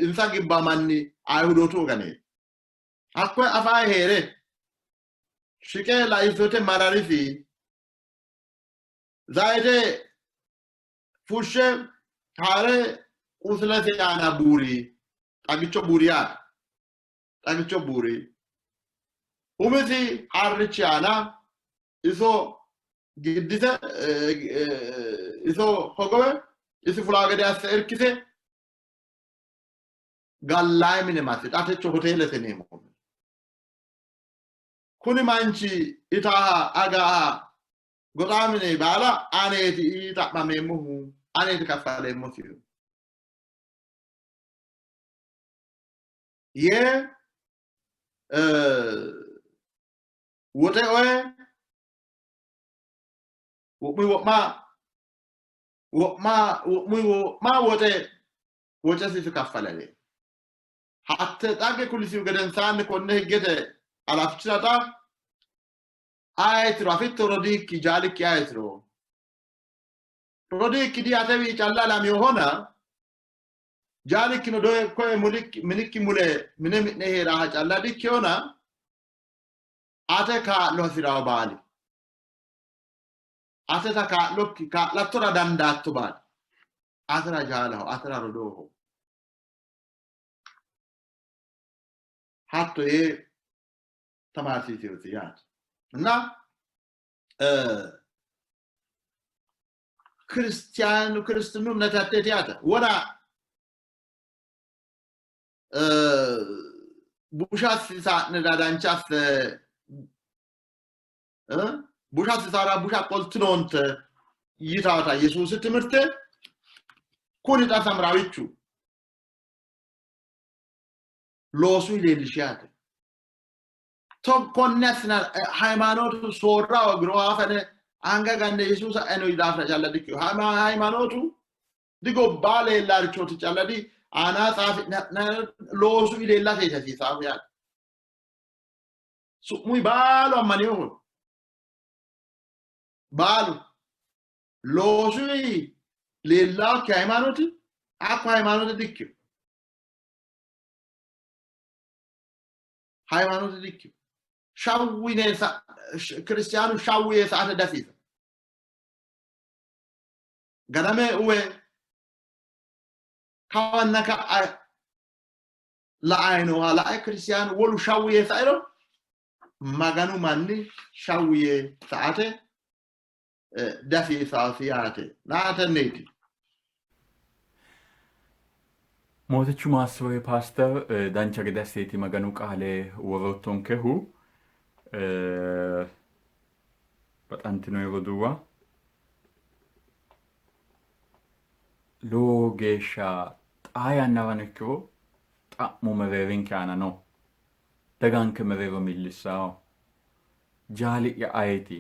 insa gibba manni Ayihudootu woganeeti. Hakkoye afaa hee're shiqe laisote mararisi. Zayite fushshe haare qusilete aana buuri, xagicho buuri yaate. Xagicho buuri. Umisi harrichi aana iso giddise iso hogowe isi fulaa gede asse irkise gallayi mine masse. Xa techo hoteelete yineemmo. Kuni manchi itaaha agaaha goxaa mine baala aneeti xa'mameemmohu, aneeti kaffaleemmosihu yee woxe oye wo'muyi wo'ma wo'ma wo'muyi wo'ma woxe wocesi kaffalale. Hatte xagge kulisihu gedensaanni konne higgete alafichira xa ayetiro afitto rodiikki jaalikki ayetiro rodiikki di atewi calla laminohona jaalikkino doye koye minikki mule mine mi'ne hee'raaha calla dikkihona ate kaa'lo hasi'rawo baali ateta kaa'lokki kaa'lattora dandaatto baali atera jaalaho atera rodooho hatto yee tamaarsiiseyosi yaate. እና ክርስቲያኑ ክርስትኑ እምነት hatteeti yaate. Wona busha assisa'nera dancha asse busha assisara busha qoltinoonte yitaata Yesuusi timirte kuni xa Samiraawichu loosuyi leellishi yaate. Konne assina hayimaanootu soorra hoogiro haafane anga ganne Yesuusa eno daafira calla dikkino. Hayimaanootu digobbaa leellaarichooti calla di aanaa xaafi'ne loosu leellateeti hasiisaahu yaate. Su'muyi baalu ammaninohu baalu loosuyi leellaakki hayimaanooti hakku hayimaanoote dikkino. Hayimaanoote dikkino. Shawwu yine kiristiyaanu shawwu yee sa''ate dihasiisanno. Ganame uwe kawanna ka'a la'ayi nooha la'e kiristiyaanu wolu shawwu yee sairo Maganu manni shawwu yee sa''ate dihasiisaasi yaate. Naatenniiti. Mootichu maassirohe paaster, dancha gede asseeti Maganu qaale woroottonkehu. Baxantinoyi roduuwa, lowo geeshsha xaa yannarano ikkiro xa'mo mereerinke aana no. Daganke mereero millissawo. Jaali'ya ayeti?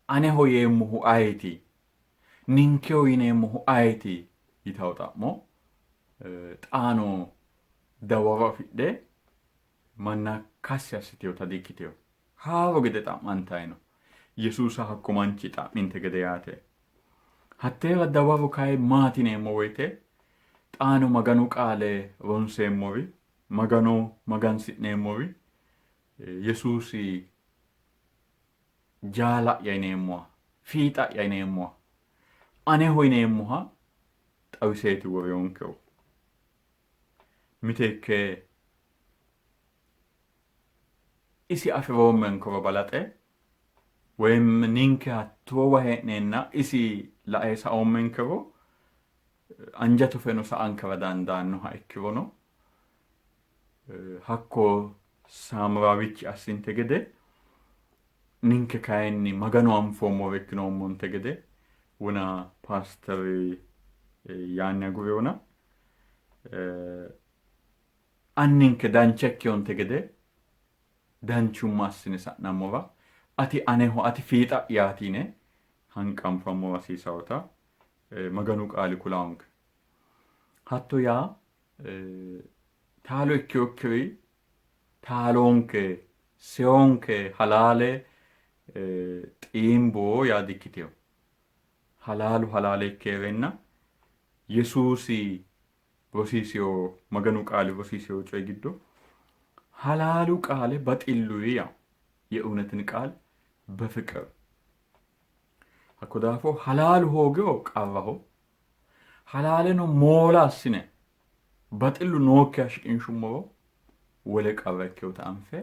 Aneho yeemmohu ayeti? Ninkeho yineemmohu ayeti? Yitawo xa'mo xaano dawaro afidhe manna kassi assitinota di''ikkitino. Haaro gede xa'mantayi no. Yesuusa hakko manchi xa'minte gede yaate. Hatteera dawaro kayi maati yineemmo woyite, xaano Maganu Qaale ronseemmori, Magano magansi'neemmori, Yesuusi jaala'ya yineemmoha, fiixa'ya yineemmoha, aneho yineemmoha xawiseeti woriyonkehu. Miteekke isi afi'roommenkoro balaxe woyim ninke hattoowa hee'neenna isi lae saoommenkero anja tufeno sa''ankera dandaannoha ikkirono hakko Saamraawichi assinte gede ninke kayinni Maganu anfoommore ikkinoommonte gede wona paasteri yaanni agurewona Anninke dancha ikkeyonte gede danchumma assine sa'nammora, ati aneho, ati fiixa'yaati yine hanqanfammora hasiisawota Maganu Qaali kulawonke. Hatto yaa taalo ikkinokkiri taaloonke, seyonke, halaale xiimbo yaa dikkitino. Halaalu halaale ikke hee'reenna Yesuusi rosiisino Maganu qaali rosiisino coyi giddo halaalu qaale baxilluyi yawo የእውነትን ቃል በፍቅር hakko daafo halaalu hoogiro qarraho halaaleno moola assine baxillu nookkiha shiqinshummoro wole qarra ikkinota anfe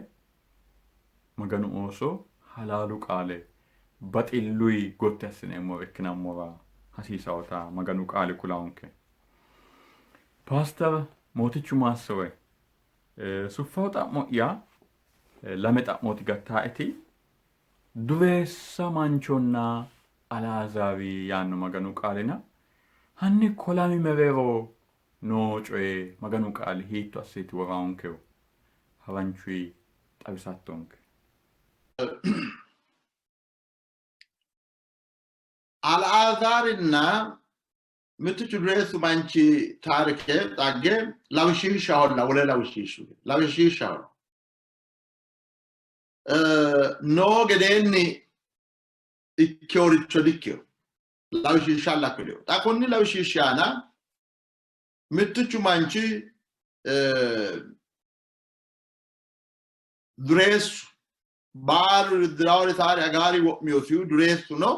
Maganu ooso halaalu qaale baxilluyi gotti assineemmore ikkinammora hasiisawota Maganu qaali kulawonke. Paaster Mootichu maassi're suffawo xa'mo'ya lame xa'mooti gattaaeti. Dureessa manchonna Alaazaari yaanno Maganu qaalina hanni kolami mereero noo coye Maganu qaali hiitto asseeti woraonkehu? Haranchuyi xawisattonke. Aliaazaarinna mittichu dureessu manchi taarike xagge lawishshiishshaholla wole lawishshiishshu lawishshiishshaho noo gedeenni ikkeworicho dikkino lawishshiishshalla kulino. Xa konni lawishshiishshi aana mittichu manchi dureessu baalu dirawori saari agaari wo'miyosihu dureessu no.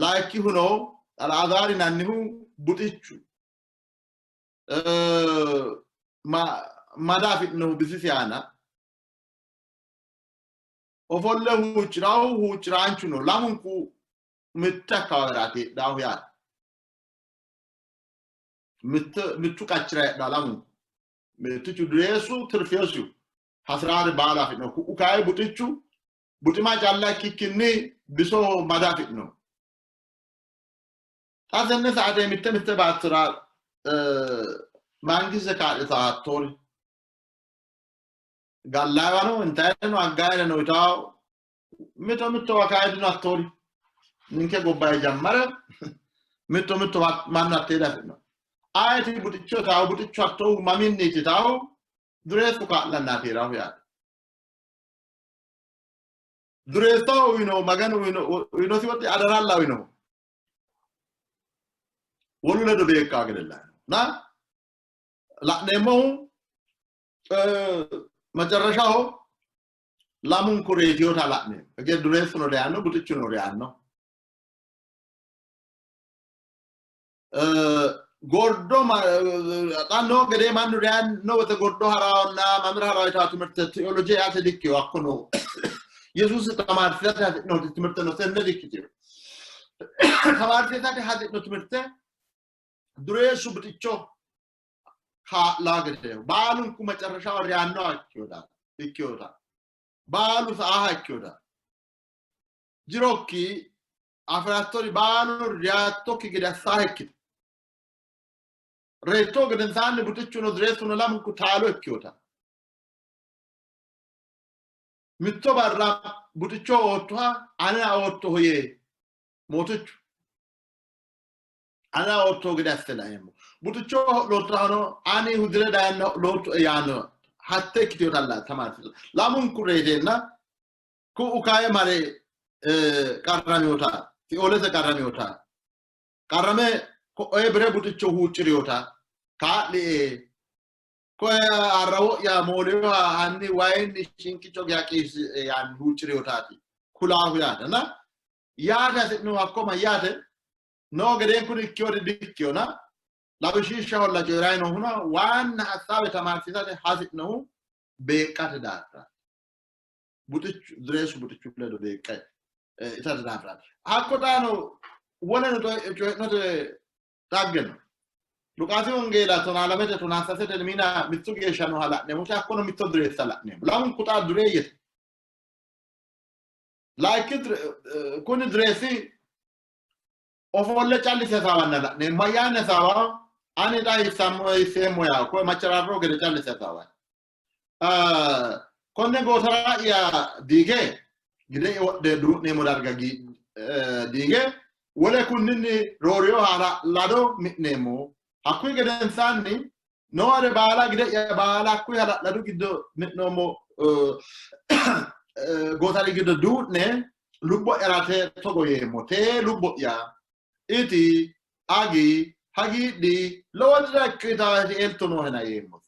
Layikkihuno Alaazaari yinannihu buxichu mada afi'nohu bisisi aana ofolle huucci'rahu huucci'raanchu no. Lamunku mitte akkawaaweraati heedhaahu yaate. Mittu qachira heedhaa lamunku. Mittichu dureessu tirfeesihu hasi'raari baala afi'no. Ku'u kayi buxichu buxima calla ikkikkinni bisoho mada afi'no. Xa tenne saate mitte mitte baattora mangiste kaa'lita hattoori gallaawano intayireno aggaayireno yitawo mito mittowa kayi dino hattoori ninke gobbayi jammare mitto mittowa mannu hattee diafi'no. Ayeti buxicho yitawo buxicho hattoohu maminniiti yitawo dureessu kaa'lannaati hee'rahu yaate. Dureessaho uyino Maganu uyinosi woxi adaralla uyinohu wolu ledo beeqqaa gedella na la'neemmohu macarrashaho lamunku reetiyota la'neemmo. Hige dureessuno reyanno, buxichuno reyanno. Gordo xa noo gedee mannu reyanno wote gordo haraonna mamira harawo yitaa timirte teoloje yaate dikkiyo hakko no Yesuusi tamaarsiisate hasi'noti timirte no tenne dikkitino. Tamaarsiisate hasi'no timirte dureessu buxicho kaa'laa gede baalunku macarrashaho reyannoha ikkinota baalu sa'aha ikkinota jirokki afi'rattori baalu reyattokki gede assaha ikkito. Reyitto gedensaanni buxichuno dureessuno lamunku taalo ikkinota. Mitto barra buxicho oottoha anera oottoho yee mootichu anera oottoho gede asse laeemmo. Buxicho loottohano ani hudire dayanno loottoe yaanno hatte ikkitinota tamaarsiiso. Lamunku reyiteenna ku'u kaye mare qarraminota sioolete qarraminota qarrame ko'oye bire buxicho huucci'rinota kaa'lie koye arrawo'ya moolinoha hanni wayinni shinqicho geya qiissie yaanni huucci'rinotaati kulaahu yaate. Na yaate hasi'nohu hakko mayyaate noo gedeen kuni ikkiyori dikkiyona lawishshaholla coyi'rayi noohuna waanna hassaawe tamaarsiisate hasi'nohu beeqqate daafira. Buxichu dureessu buxichu ledo beeqqe itate daafiraati. Hakko xaano woleno coyi'note dhagge no. Luqaasi wongeela tonaa lamete tonaa sasete mina mittu geeshsha nooha la'neemmo, hakkono mitto dureessa la'neemmo. Lamunku xaa dureeyyete. Layinki kuni dureessi ofolle callisi hasaawanna la'neemmo. Mayyaanni hasaawa ani xa hisseemmo yaa koye macharaarro gede callisi hasaawa. Konne gootara'ya diige gide wodhe duu'neemmo darga diige wole kunninni roorinoha hala'lado mi'neemmo. Hakkuyi gedensaanni noore baala gide'ya baala hakkuyi hala'ladu giddo mi'noommo gootari giddo duu'ne lubbo'yara togo yeemmo, tee lubbo'ya iti, agi, hagiidhi, lowo dira ikkitaati elto noohena yeemmo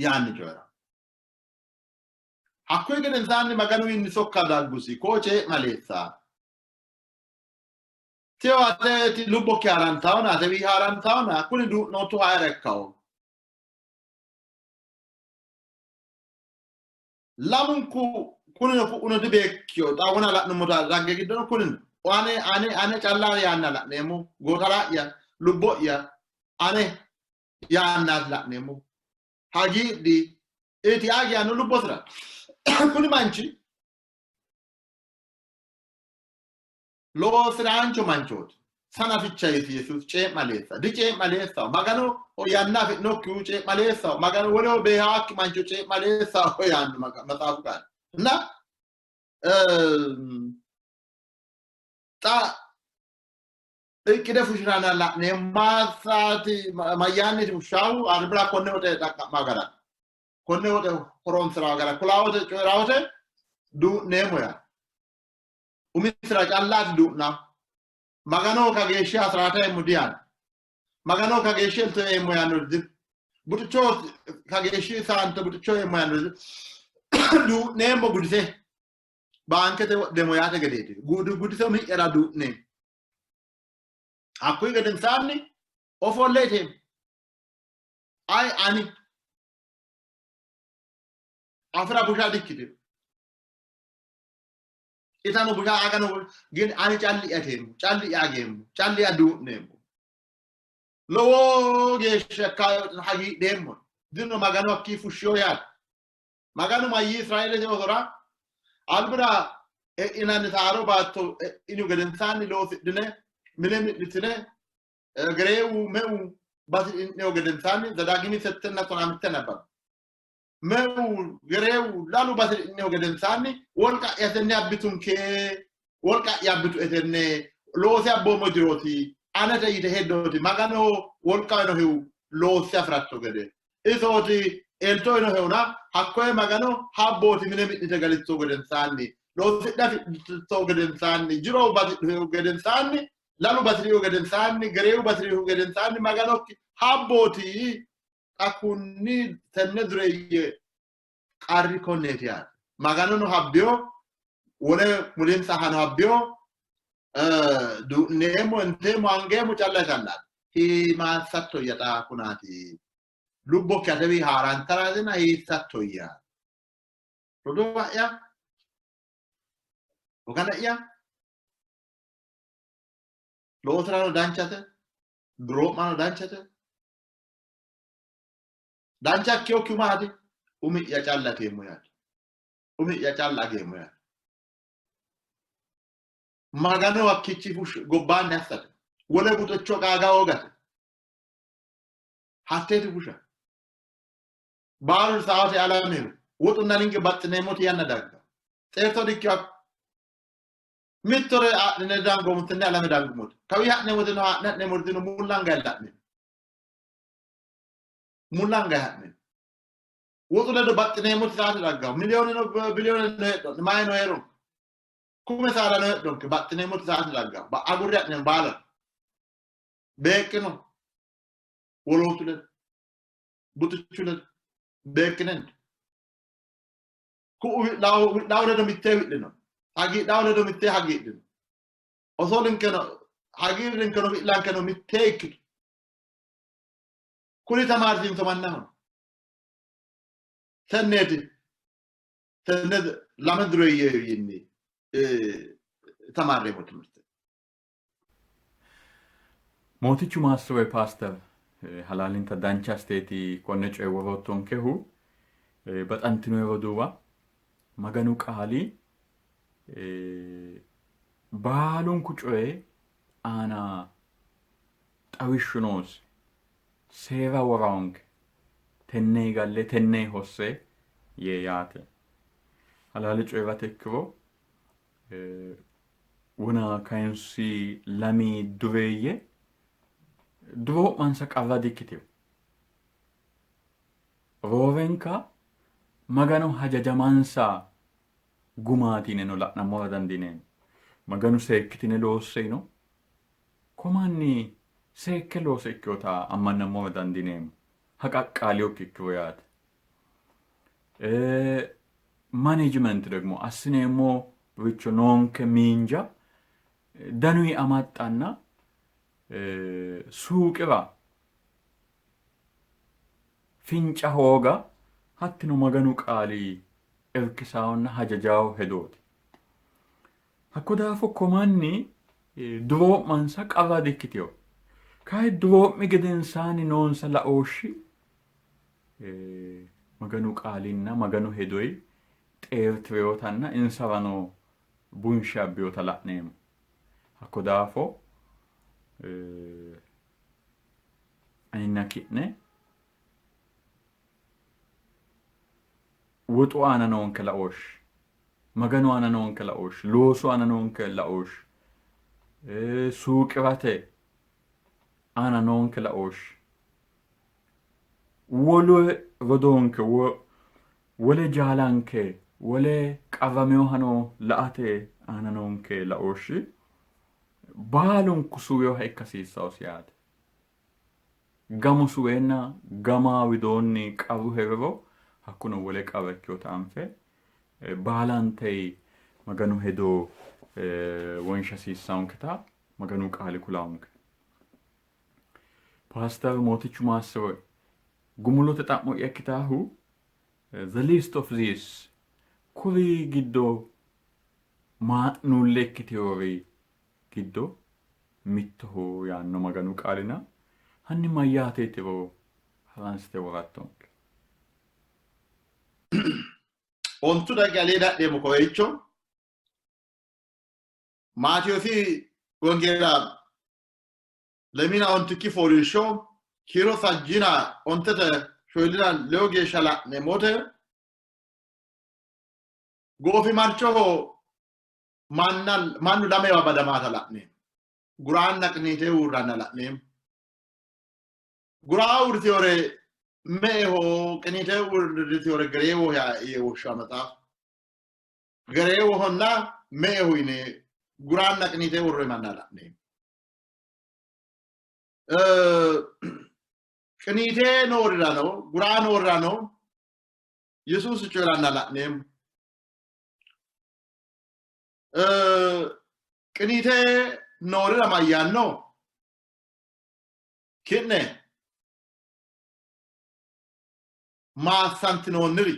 yaanni coyi'ra. Hakkuyi gedensaanni Maganuwiinni sokka daggusi, koo cee'maleessa, teyo ateeti lubbokki haarantaona, atewii haarantaona, kuni duu'noottohu ayera ikkawo? Lamunku kunino ku'uno dibeekkiyo, xa wona la'nummota dhagge giddono kunino ane ane ane calla yaanna la'neemmo, gootara'ya lubbo'ya ane yaannaati la'neemmo. Hagiidhi iti agi yaanno lubbosira. Kuni manchi loosi'raancho manchooti. Sanaficha Yesuus cee'maleessa. Dicee'maleessaho. Magano yanna afi'nokkihu cee'maleessaho. Magano woleho beehaakki mancho cee'maleessaho yaanno maxaafu qaali. Na xa iqqide fushi'rana la'neemmo maassaati mayyaanniiti fushshaahu albira konne woxe xaqqa'ma gara konne woxe horonsi'ra gara kulaa wote coyi'ra wote duu'neemmo yaa umisira callaati duu'na Maganoho kageeshshi asiraata eemmo diyaanno. Maganoho kageeshshi elto eemmo yaannori dino. Buxicho kageeshshi saante buxicho eemmo yaannori dino. Duu'neemmo gudise baankete wodheemmo yaate gedeeti. Gudise umi'yara duu'neemmo. Hakkuyi gedensaanni ofolle iteemmo. Ayi ani afira busha dikkitino. Itano busha agano gin ani calli'ya iteemmo, calli'ya ageemmo, calli'ya duu'neemmo. Lowo geeshsha hagiidheemmo. Dino Maganu hakkii fushshiyo yaate. Maganu mayyii Israeelete oosora albira e'inanni taaro baatto e'inihu gedensaanni loosidhine mine mi'nitine gereewu meu batidhinehu gedensaanni Zadaagimi settenna tonaa mitte nabbabi. Meu gereewu lalu bati'nehu gedensaanni wolqa'ya tenne abbitunke wolqa'ya abbitu etenne loose abboommo jirooti anete yite heddooti Maganoho wolqa uyinohehu loosse afi'ratto gede isooti elto uyinohehuna hakkoye Magano habbooti mine mi'nite galitto gedensaanni loosidhe afidhitto gedensaanni jiro batidhuhehu gedensaanni lalu bati'rihu gedensaanni gereewu bati'rihu gedensaanni Maganokki habbooti. Xa kunni tenne dureeyye qarri konneeti yaate. Maganono habbiyo, wole mulinsahano habbiyo, Duu'neemmo, inteemmo, angeemmo calla callaati. Hiimaassattoyya xaa kunaati? Lubbokki atewi haarantaratina hiissattoyya? Roduuwa'ya, wogana'ya, loosirano danchate, duroo'mano danchate. Dancha ikkinokkihu maati? Umi'ya calla iteemmo yaate. Umi'ya calla ageemmo yaate. Magano hakkiichi gobbaanni assate. Wole buxicho qaaga hoogate. Hatteeti busha. Baalu saate alamehu woxunna ninke baxxineemmoti yanna dagga. Xeerto dikki mittore adhine dangoommo tenne alame dangummote. Kawi ha'neemmotino haa'ne ha'neemmotino mulla anga la'ne. Mulla anga ha'ne. Woxu ledo baxxineemmoti saate daggaho. Miliyooneno biliyooneno heedho'ne mayino hee'ro. Kume saadano heedhonke baxxineemmoti saate daggaho. Agurre ha'neemmo baala. Beeqqino wolootu ledo. Buxichu ledo beeqqinen. Ku'u wi'lawo ledo mittee wi'lino. Hagiidhawo ledo mittee hagiidhino. Osolinkeno hagiirrinkeno wi'lankeno mittee ikkitu. Kuni tamaarsiinso mannaho. Tenneeti tenne lame dureeyye yinni tamaarreemmo timirte. Mootichu maassiwe paaster halaalinta dancha asteeti konne coye woroottonkehu. Baxantino roduuwa, Maganu qaali baalunku coye aana xawishshu noosi. Seera woraonke tenne galle tenne hosse yee yaate. Halaale coyi'rate ikkiro wona kayinsi lami dureeyye duroo'mansa qarra dikkitino. Roorenka Magano hajajamansa gumaati yineno la'nammora dandiineemmo. Maganu seekkitine loosse yino. Ko manni seekke loose ikkinota ammannammora dandiineemmo. Haqaqqaaliyokki ikkiro yaate. Management ደግሞ assineemmo richo noonke miinja danuyi amaxxanna suuqira finca hooga hattino Maganu qaali irkisaawonna hajajawo hedooti. Hakko daafo ko manni duroo'mansa qarra dikkitino. Kayi duroo'mi gedensaanni noonsa laooshshi Maganu qaalinna Maganu hedoyi xeertireyotanna insarano bunshe abbiyota la'neemmo. Hakko daafo aninna ki'ne woxu aana noonke laooshshi, Maganu aana noonke laooshshi, loosu aana noonke laooshshi, suuqi'rate aana noonke laooshshi, wole rodoonke, wole jaalanke, wole qarraminohano la''ate aana noonke laooshshi baalunku suwinoha ikka hasiissannosi yaate. Gamu suweenna gama widoonni qarru hee'riro hakkuno wole qarra ikkinota anfe baalantey Maganu hedo wonsha hasiissannonketa Maganu qaali kulanonke. Paaster Mootichu Maassiroe, gumulote xa'mo'ya ikkitaahu the least of these kuri giddo maa'nuulle ikkitinori giddo mittoho yaanno Maganu qaalina hanni mayyaateetiro haransite worattonke. Ontu daqiiqa lee dadheemmo kowiicho. Maatiyoosi wongeela lemina ontikki fooliishsho kiiro sajjina ontete shoyillina leyo geeshsha la'neemmote goofimarchoho manna mannu lamewa badamaata la'neemmo. Guraanna qiniite uurranna la'neemmo. Guraa uurritewore me'eho, qiniite uurritewore gereewoho yee woshsha maxaafu. Gereewohonna me'eho yine guraanna qiniite uurre manna la'neemmo. Qiniite noorirano guraa noorirano Yesuusi coyi'ranna la'neemmo. Qiniite noorira mayyaanno? Ki'ne maassantinoonniri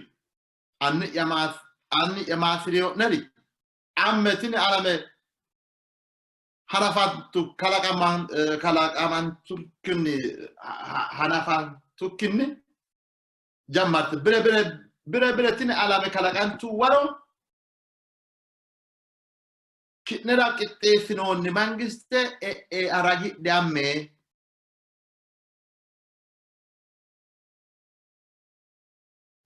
anni'ya anni'ya maassi'rino'neri amme tini alame hanafantu kalaqamantukkinni hanafantukkinni jammarte bire bire bire bire tini alame kalaqantu waro ki'nera qixxeessinoonni mangiste e'e ragidhe amme.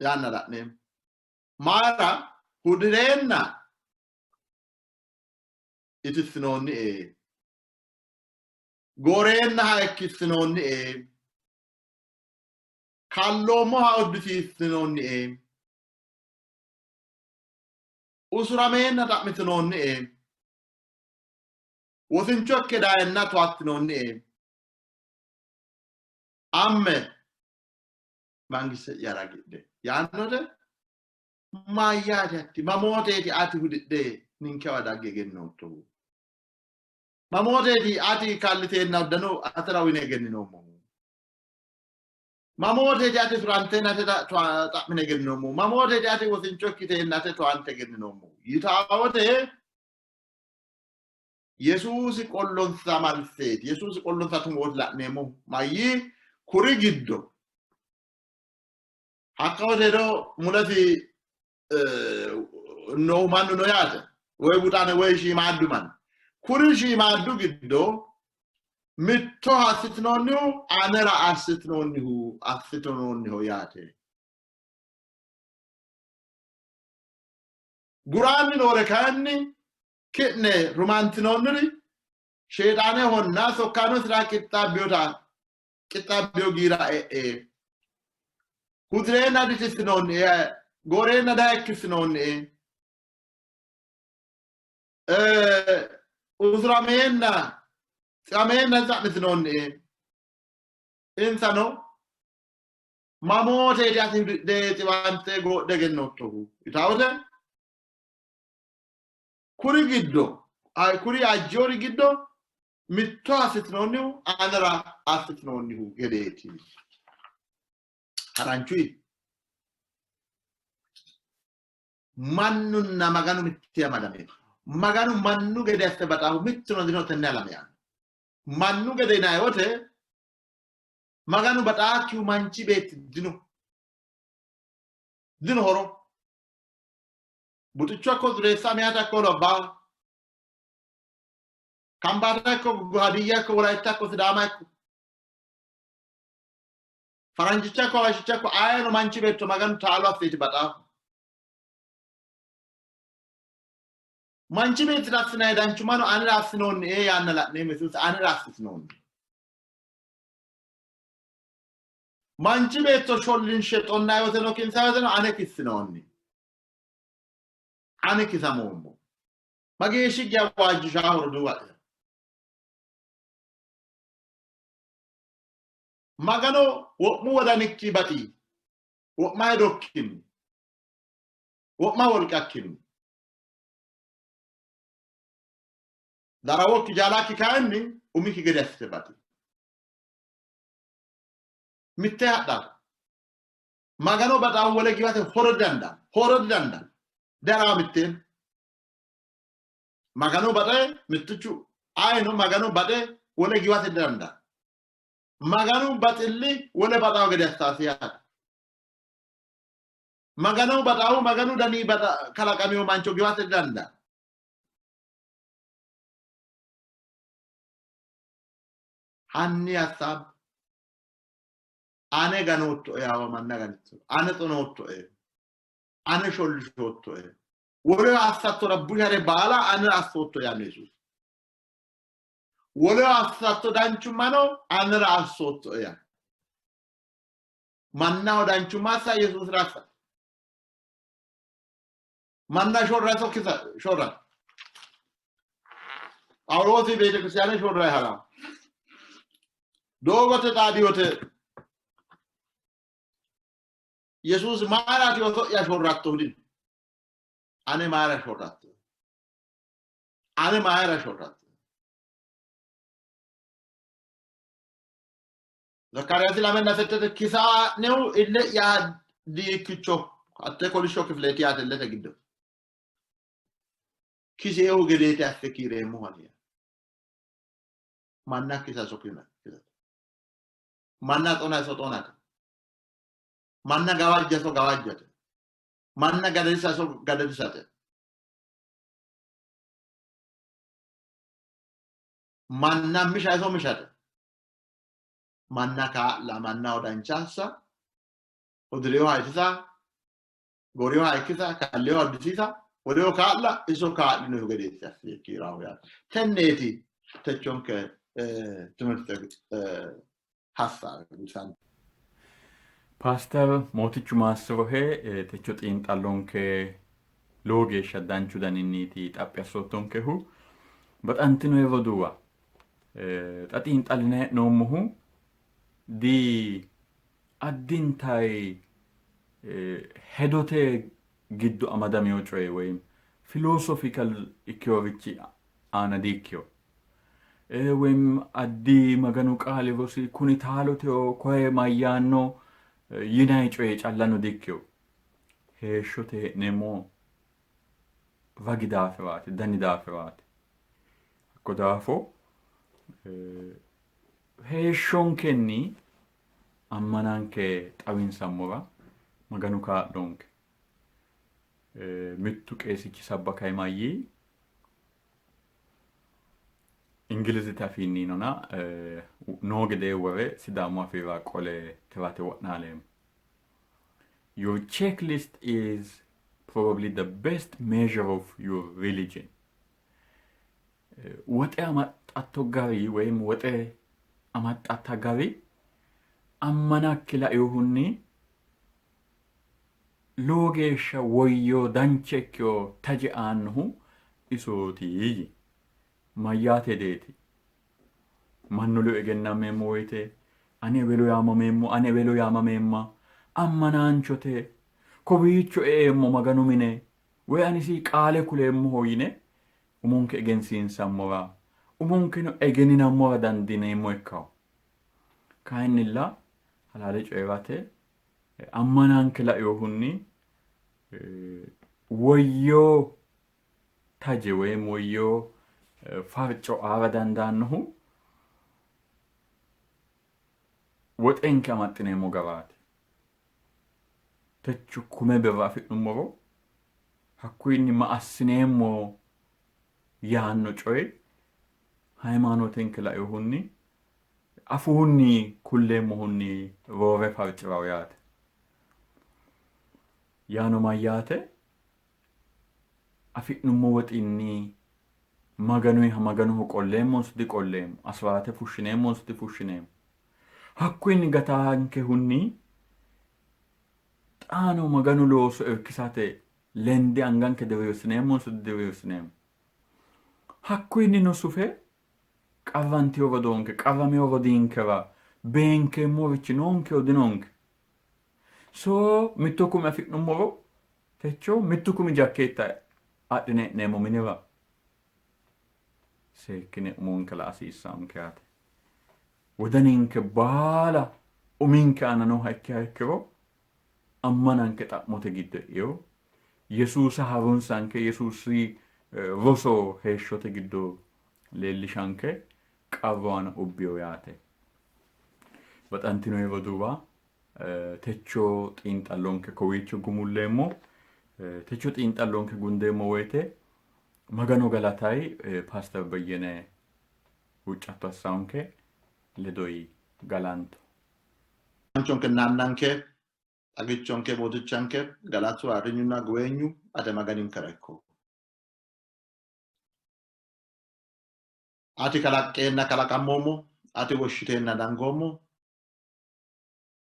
Yaanna la'neemmo. Maara hudireenna itissinoonnie. Goreenna hayikkissinoonnie. Kalloommoha uddisiissinoonnie. Usurameenna xa'mitinoonnie. Wosincho ikke dayenna towattinoonnie. Amme mangiste'ya ragidhe yaannote mayyaate atti mamooteeti ati hudidhe ninkewa dagge egennoottohu? Mamooteeti ati kalliteenna uddano atera uyine egenninoommohu? Mamooteeti ati suranteenna ate xa'mine egenninoommohu? Mamooteeti ati wosincho ikkiteenna ate towaante egenninoommohu? Yitaawote Yesuusi qollonsa malseeti. Yesuusi qollonsa tumooti la'neemmohu mayyii kuri giddo hakka wotedo mulesi noohu mannu no yaate woy buxane woy shiimaaddu manni kuri shiimaaddu giddo mitto assitinoonnihu anera assitinoonnihu assitinoonniho yaate. Guraanni noore kayinni ki'ne rumantinoonniri Sheexaanehonna sokkaanosira qixxaabbinota qixxaabbino giira e'e. Hudireenna ditissinoonnie, gooreenna dayikkissinoonnie, usurameenna xiwameenna dixa'mitinoonnie. Insano mamooteeti ati hudidhe xiwante goodhe egennoottohu yitawote Kuri giddo, kuri ajjori giddo mitto assitinoonnihu anera assitinoonnihu gedeeti. Haranchuyi mannunna Maganu mitte amadame. Maganu mannu gede asse baxaahu mittuno dino tenne alame aana. Mannu gede yinanni wote Maganu baxaakkihu manchi beetti dino. Dino horo. Buxicho ikko dureessa meyata ikko labbaaha Kambaata ikko Hadiyya ikko Wolayitta ikko Sidaama ikko Faranjicha ikko Habashicha ikko ayeno manchi beetto Maganu taalo asseeti baxaahu. Manchi beettira assinanni danchummano anera assinoonni ee yaanna la'neemmo Yesuusi anera assitinoonni. Manchi beetto shollinshe xonnaa yoteno kinsa yoteno ane kissinoonni. Ani kisamoommo. Mageeshshi geya waajjishaho roduuwa'ya. Magano wo'mu wodanikki baxi, wo'ma hedokkinni, wo'ma wolqakkinni. Darawokki jaalakki kayinni umikki gede assite baxi. Mitte hadhara Magano baxaahu wole giwate horo didandaanno. Horo didandaanno. Darawa mitteen. Magano baxe mittichu ayino Magano baxe wole giwate didandaanno. Maganu baxilli wole baxaahu gede assaasi yaate. Magano baxaahu Maganu dani baxa kalaqamino mancho giwate didandaanno. Hanni assaabbe. Ane ganoottoe yawa manna ganitto, ane xonoottoe, ane shollishoottoe, woleho assattora bushare baala anera assootto yaanno Yesuusi. Woleho assatto danchummano anera assoottoe yaanno. Mannaho danchumma assa Yesuusira assa. Manna shorra iso kisa shorra. Phaawuloosi beetekiristiyaane shorra ha'ra. Doogote xaadiyote Yesuusi mayiraati ooso'ya shorrattohu dino. Ane mayira shorratto? Ane mayira shorratto? Zakkaariyaasi 2:8 kisaa'nehu ille'ya diikkicho hatte kolishsho kifileeti yaate illete giddo. Kiseehu gedeeti asse kiireemmohu ani. Manna kisa iso kisate. Manna xona iso xonate. Manna gawajja iso gawajjate. Manna gadadisa iso gadadisate. Manna misha iso mishate. Manna kaa'la, mannaho dancha assa, hudi'rinoha itisa, goreeho hayikkisa, kalleho addisiisa, woleho kaa'la iso kaa'linohu gedeeti asse kiiraahu yaate. Tenneeti techonke timirte hassaawe gudisanno. Paaster Mootichu maassirohe techo xiinxallonke lowo geeshsha danchu daninniiti xaphi assoottonkehu. Baxantinoe roduuwa, xa xiinxalline hee'noommohu di addintayi hedote giddo amadamino coye woy philosophical ikkinorichi aana di ikkino. Woy addi Maganu qaali rosi kuni taaloteho koye mayyaanno yinanni coye callano di ikkino. Heeshshote hee'neemmo ragi daafiraati, dani daafiraati. Hakko daafo heeshshonkenni ammananke xawinsammora Maganu kaa'lonke. Mittu qeesichi sabbakayi mayyii? Ingilizete afiinni nona noo gedee wore Sidaamu afiira qole tirate wo'naaleemmo. Your checklist is probably the best measure of your religion. Woxe amaxxatto gari woyim woxe amaxxatta gari ammanakki lainohunni lowo geeshsha woyyo dancha ikkino taje aannohu isooti yii. Mayyaate hedeeti? Mannu ledo egennameemmo woyite ani ewelo yaamameemmo, ani ewelo yaamameemma, ammanaanchote, kowiicho e''eemmo Maganu mine, woy ani isi qaale kuleemmoho yine umonke egensiinsammora, umonkeno egeninammora dandiineemmo ikkawo. Kayinnilla halaale coyi'rate ammananke lainohunni woyyo taje woy woyyo farco aara dandaannohu woxenke amaxxineemmo garaati. Techo kume birra afi'nummoro hakkuyinni ma assineemmo yaanno coyi haymaanootenke lainohunni afuunni kulleemmohunni roore farci'rawo yaate. Yaano mayyaate? Afi'nummo woxinni Maganuyiha Maganoho qolleemmonso diqolleemmo? Asiraate fushshineemmonso difushshineemmo? Hakkuyinni gataankehunni xaano Maganu looso irkisate lende anganke diriirsineemmonso didiriirsineemmo? Hakkuyinnino sufe qarrantino rodoonke, qarramino rodiinkera beenkeemmorichi noonkeho dinonke? So mitto kume afi'nummoro techo mittu kumi jakkeetta adhine e'neemmo minira seekkine umonke la hasiissaanke yaate. Wodaninke baala uminke aana nooha ikkiha ikkiro ammananke xa'mote giddo e'ino. Yesuusa harunsanke, Yesuusi roso heeshshote giddo leellishanke qarru aana ubbino yaate. Baxantinoyi roduuwa, techo xiinxallonke kowiicho gumulleemmo. Techo xiinxallonke gundeemmo woyite Magano galatayi Paaster Beyyene huuccatto assaanke ledoyi galanto. Manchonkenna annanke, xagichonke, mootichanke, galatu, ayirrinyunna guweenyu ate Maganinkera ikko. Ati kalaqqeenna kalaqammoommo, ati woshshiteenna dangoommo,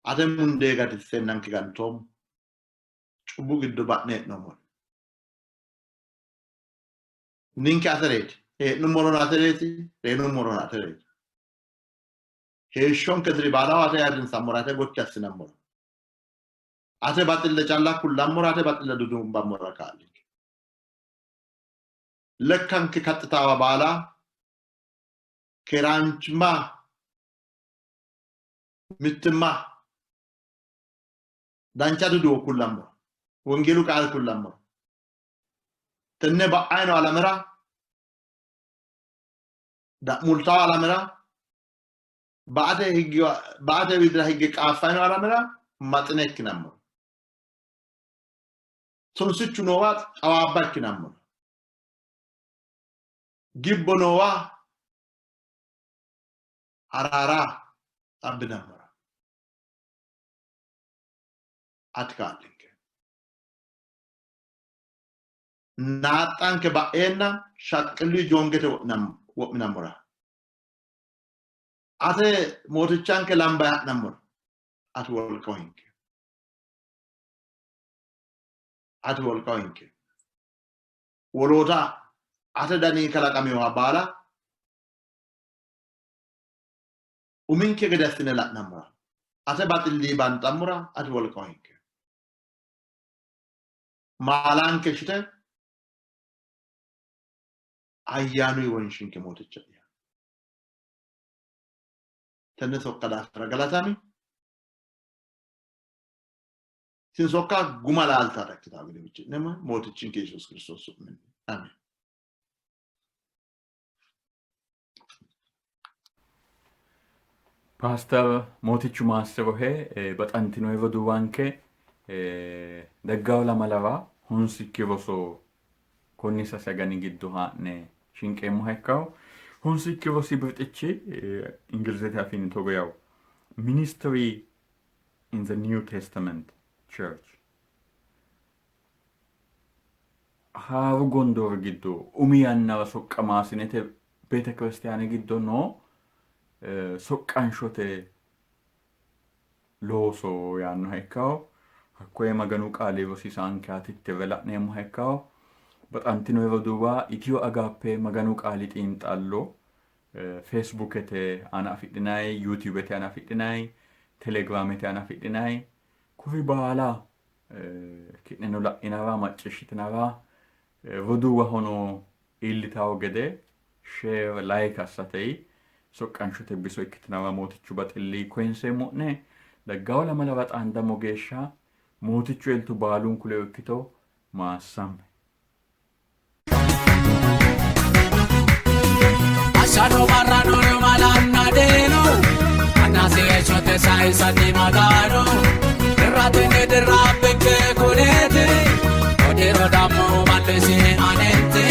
ate mundee gatisseennanke gantoommo, cubbu giddo ba'ne hee'noommo. Ninke atereeti, hee'nummorono atereeti, reynummorono atereeti. Heeshshonke diri baalaho ate ayirrinsammora, ate gotti assinammora, ate baxille calla kullammora, ate baxille dudumbammora kaa'linke. Lekkanke kaxxitaawa baala keeraanchimma mittimma dancha duduwo kullammora wongeelu qaale kullammora tenne ba'ayino alamera da'multawo alamera ba'ate higgiwa ba'ate widira higge qaaffayino alamera maxine ikkinammora tunsichu noowa xawaabba ikkinammora gibbo noowa araara abbinammora ati kaa'linke. Naaxxanke ba'eenna shaqqillu joongete wo'minammora ate mootichanke lamba ha'nammora ati wolqa uyinke. Ati wolqa uyinke. Woloota ate dani kalaqaminoha baala uminke gede assine la'nammora ate baxilli banxammora ati wolqa uyinke. Maalanke shite ayyaanuyi wonshinke mooticha'ya. Tenne sokka daafira galatami. Tini sokka guma laaltata ikkitao gede huucci'neemmo mootichinke Yesuus Kiristoos su'minni. Ameen. Paaster Mootichu maassirohe baxantino roduuwanke daggawo lamalara honsikki roso konni sase agani giddo haa'ne shinqeemmoha ikkawo. Honsikki rosi birxichi Ingilizete afiinni togo yawo Ministry in the New Testament Church. Haaru gondoori giddo umi yannara soqqamaasinete beetekiristiyaane giddo noo soqqanshote looso yaannoha ikkawo. Hakkoye Maganu qaali rosiisaankeha tittirre la'neemmoha ikkawo. Baxantino roduuwa Itiyo Agaappe Maganu qaali xiinxallo Feesbuukete aana afidhinayi, Yuutiyubete aana afidhinayi, Telegiraamete aana afidhinayi. Kuri baala ki'neno la'inara macciishshitinara roduuwahono iillitawo gede share like assatei soqqanshote biso ikkitinara mootichu baxilli koyinseemmo'ne. Daggawo lamalara xaandammo geeshsha mootichu elto baalunku ledo ikkito maassamme. Ashano barrano malanna deenu Annasi heeshshote sayinsanni maganu Dirratinni dirra abbinke kuneeti Odiro dammo mallisi anenti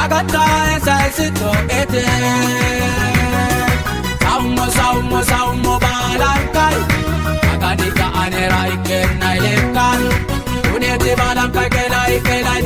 Agattae sayisitto ete Saummo saummo saummo baalankai Maganika anera ikkenna ilekkan Kuneeti baalankai kelai kelai.